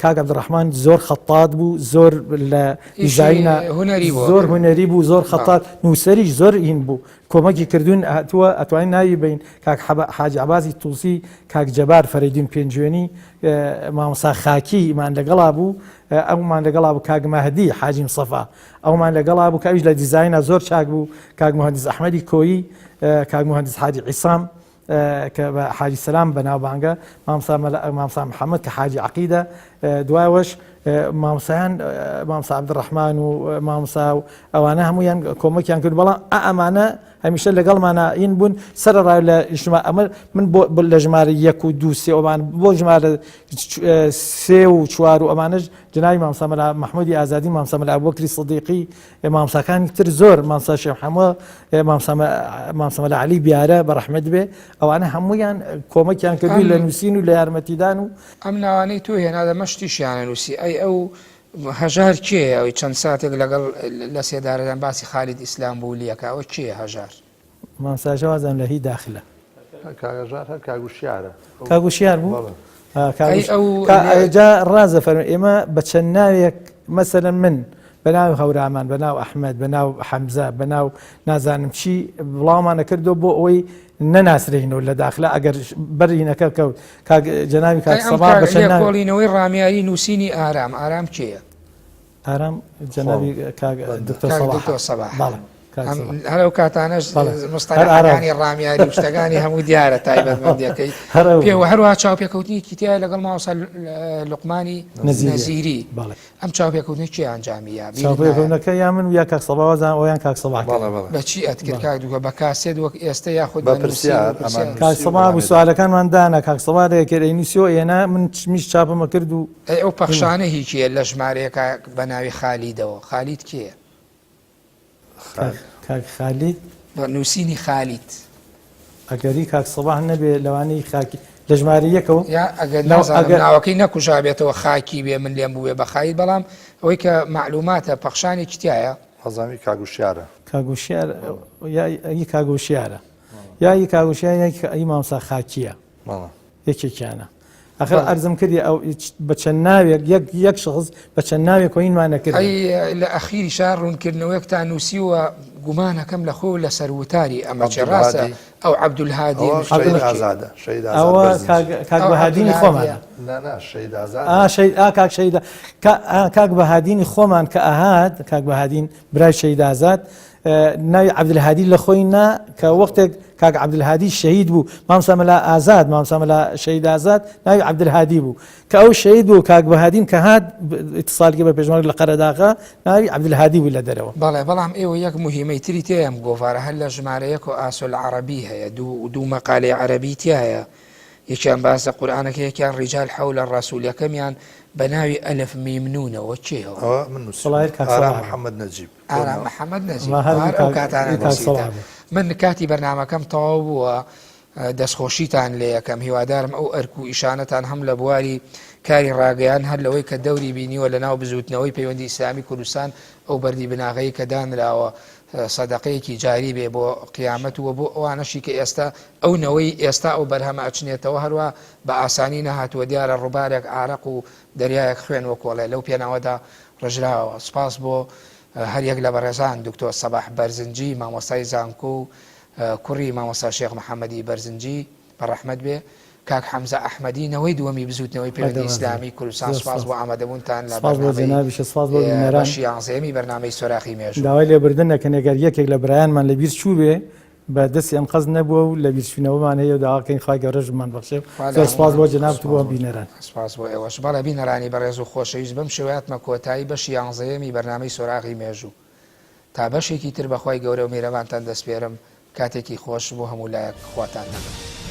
Speaker 2: کاک عەبدولڕەحمان زۆر خەتات بوو زۆر لە دیزاینە
Speaker 1: هونەری بوو
Speaker 2: زۆر هونەری بوو زۆر خەتات نووسەریش زۆر هین بوو کۆمەکی کردوون هاتووە ئەتوانین ناوی بین کاک حاجی عەباسی توسی کاک جەبار فەرەیدون پێنجوێنی مامۆستا خاکی مان لەگەڵا بوو ئەومان لەگەڵا بوو کاک مەهدی حاجی مستەفا ئەومان لەگەڵا بوو کە ئەویش لە دیزاینا زۆر چاک بوو کاک موهەندیس ئەحمەدی کۆیی کاک موهەندیس حاجی عیسام کە بە حاجی سەلام بەناوبانگە، مامۆستا مەلا مامۆستا محەممەد کە حاجی عەقیدە، دوایەوەش مامۆستایان مامۆستا عەبدولڕەحمان و مامۆستا و ئەوانە هەموویان کۆمەکیان کرد، بەڵام ئا ئەمانە هەمیشە لەگەڵمانە ئین بوون سەرەڕای لە ژما ئەمە من بۆ لە ژمارە یەک و دوو سێ ئەوان بۆ ژمارە سێ و چوار و ئەمانەش جنابی مامۆستا مەلا مەحموودی ئازادی مامۆستا مەلا ئەبوبەکری سدیقی مامۆستاکانی تر زۆر مامۆستا شێخ حەمە مامۆستا مەلا عەلی بیارە بە ڕەحمەت بێ ئەوانە هەمویان کۆمەکیان کردووی لە نووسین و لە یارمەتیدان و
Speaker 1: ئەم ناوانەی تۆ هێنا دەمە شتیشیانە نووسی ئەی ئەو هەژار کێیە ئەوی چەند ساتێک لەگەڵ لە سێدارەدان باسی خالید ئیسلام بولیەکە ئەوە کێیە هەژار؟
Speaker 2: مامۆستا ژە وازم لە هی داخلە.
Speaker 3: کاک هەژار هەر کاک وشیارە.
Speaker 2: کاک وشیار بوو؟
Speaker 3: بەڵێ.
Speaker 2: کاک
Speaker 1: ئەی
Speaker 2: وش-
Speaker 1: ئەو
Speaker 2: کا- جا ڕازە فەرموو ئێمە بە چەند ناوێک مەسەلەن من بە ناو هەورامان بە ناو ئەحمەد بە ناو حەمزە بە ناو نازانم چی بڵاومانە کردو بۆ ئەوەی نەناسرێینەوە لە داخلە ئەگەر بەرینەکە کەوت کاک جەنابی کاک
Speaker 1: ئەی ئەم
Speaker 2: سەبا
Speaker 1: کاک
Speaker 2: بە چەند ناوێک
Speaker 1: لێکۆڵینەوەی ڕامیاری نووسینی ئارام ئارام کێیە؟
Speaker 2: ئارام جەنابی کاک دکتۆر
Speaker 1: کاک
Speaker 2: سەڵاح
Speaker 1: دکتۆر سەباح.
Speaker 2: بەڵێ کاک سەباح.
Speaker 1: هەر ئەو کاتانەش
Speaker 2: بەڵێ. هەر ئارام.
Speaker 1: مستەلەحەکانی ڕامیاری و شتەکانی هەموو دیارە تایبەتمەندیەکەی
Speaker 2: هەر ئەو.
Speaker 1: پێوە هەروەها چاوپێکەوتنێکی تایە لەگەڵ مامۆستا لوقمانی
Speaker 2: نەزیری.
Speaker 1: نەزیری
Speaker 2: بەڵێ.
Speaker 1: ئەم چاوپێکەوتنە کێ ئەنجامی یا بیرت نایە؟
Speaker 2: چاوپێکەوتنەکە یا من و یا کاک سەباح وازانم ئەویان کاک سەباح
Speaker 3: بەڵێ
Speaker 2: کرد.
Speaker 3: بەڵێ.
Speaker 1: بە چی ئەتکرد کاک دوکە بە کاسێت وەک ئێستە یاخود
Speaker 3: بە
Speaker 1: بە نووسین و
Speaker 3: پرسیار، ئەمان
Speaker 1: پرسیار؟
Speaker 2: کاک
Speaker 3: نووسی و
Speaker 2: سەباح بوو
Speaker 3: وەڵامی دەدا.
Speaker 2: سوالەکانمان دانا کاک سەباح دەیکرد ئەینووسی و ئەیهێنا من میش چاپم ئەکرد و
Speaker 1: ئەی ئەو پەخشانە هی کێیە لە ژمارەیەکا بە ناوی خالیدەوە؟ خالید کێیە؟
Speaker 2: کاک کاک خالید.
Speaker 1: بە نووسینی خالید.
Speaker 2: ئەگەری کاک سەباح نەبێ لەوانەیە خاکی لە ژمارە یەکەوە
Speaker 1: یا ئەگەر
Speaker 2: لەو
Speaker 1: نازانم
Speaker 2: ئەگەر
Speaker 1: ناوەکەی نەکوژابێتەوە خاکی بێ من لێم بووبێ بە خالید بەڵام ئەوەی کە مەعلوماتە پەخشانێکی تایە.
Speaker 3: وازانم کاک وشیارە.
Speaker 2: کاک وشیار یا ئی کاک وشیارە یا ئی کاک وشیار یا ئی مامۆستا خاکییە.
Speaker 3: بەڵێ.
Speaker 2: یەکێکیانە ئەخر ئەرزم کردی ئەو بە چەند ناوێک یەک یەک شخص بە چەند ناوێک کۆینمان نەکرد
Speaker 1: ئەی لە ئەخیری شار ڕوونکردنەوەیەکتان نووسیوە گومانەکەم لە خۆ لە سەر وتاری ئەمە چێ ڕاستە ئەو عەبدولهادی
Speaker 3: ئازادە شەهید
Speaker 2: ئەوە کاک بەهادینی خۆمانە
Speaker 3: شەهید ئازاد
Speaker 2: شەهید ئا کاک شەهید کاک بەهادینی خۆمان کە ئەهات کاک بەهادین برای شەهید ئازاد ناوی عەبدولهادی لە خۆی نا کە وەختێک کاک عەبدولهادی شەهید بوو مامۆستا مەلا ئازاد مامۆستا مەلا شەهید ئازاد ناوی عەبدولهادی بوو کە ئەو شەهید بوو کاک بەهادین کە هات ئیتساڵی بە پێشمەرگ لە قەرەداغە ناوی عەبدولهادی بوو لە دەرەوە.
Speaker 1: بەڵێ بەڵام ئێوە یەک موهیمەی تری تێیە ئەم گۆڤارە هەر لە ژمارە یەک و ئاسۆ العربی هەیە دوو دوو مەقالەی عەرەبی تیایە یەکیان باس لە قورئانەکە یەکیان ریجال حول الرسول یەکەمیان بە ناوی ئەلف میم نونەوە کێیە؟
Speaker 3: ئەوە من نووسیومە
Speaker 2: وەڵا هەر کاک
Speaker 3: ئارام
Speaker 2: سەڵاح بوو.
Speaker 3: محەمەد نەجیب.
Speaker 1: ئارام محەمەد نەجیب هەر ئەو کاتانە نووسیتە. من کاتی بەرنامەکەم تەواو بووە دەستخۆشیتان لێ یەکەم هیوادارم ئەو ئەرک و ئیشانەتان هەم لە بواری کاری ڕاگەیان هەر لەوەی کە دەوری بینیوە لە ناو بزووتنەوەی پەیوەندی ئیسلامی کوردستان ئەو بەردی بناغەی کە دانراوە سەدەقەیەکی جاری بێ بۆ قیامەت و بۆ ئەوانەشی کە ئێستا ئەو نەوەی ئێستا ئەو بەرهەمە ئەچنێتەوە هەروە بە ئاسانی نەهاتووە دیارە ڕووبارێک ئارەق و دەریایەک خوێن وەکۆڵێ لەو پێناوەدا ڕژراوە. سوپاس بۆ هەر یەک لە بەڕێزان دکتۆر سەباح بەرزنجی مامۆستای زانکۆ و کوڕی مامۆستا شێخ محەمەدی بەرزنجی بە ڕەحمەت بێ، کاک حەمزە ئەحمەدی نەوەی دووەمی بزووتنەوەی پەیوەندی ئیسلامی کوردستان سوپاس بۆ ئامادەبوونتان لە
Speaker 2: سپاس بۆ
Speaker 1: بەرنامەی
Speaker 2: جەنابیشت سپاس بۆ بینەران.
Speaker 1: بەشی یانزەیەمی بەرنامەی سۆراخی مێژوو.
Speaker 2: داوای لێبوردن ئەکەن ئەگەر یەکێک لە برایانمان لەبیر چووبێ بە دەستی ئەنقەست نەبووە و لەبیرچوونەوەمان هەیە و داوا کەین خوای گەورەش بمانبەخشێ
Speaker 1: خوا لە
Speaker 2: زۆر سپاس بۆ
Speaker 1: هەموومان
Speaker 2: جەنابت و بۆ بینەران.
Speaker 1: سپاس بۆ ئێوەش. بەڵێ بینەرانی بەڕێز و خۆشەویست بەم شێوەیە هاتمە کۆتایی بەشی یانزەیەمی بەرنامەی سۆراغی مێژوو. تا بەشێکی تر بە خوای گەورە و میرەبانتان دەسپێرم کاتێکی خۆش بۆ هەموو لایەک خواتان لەگەڵ.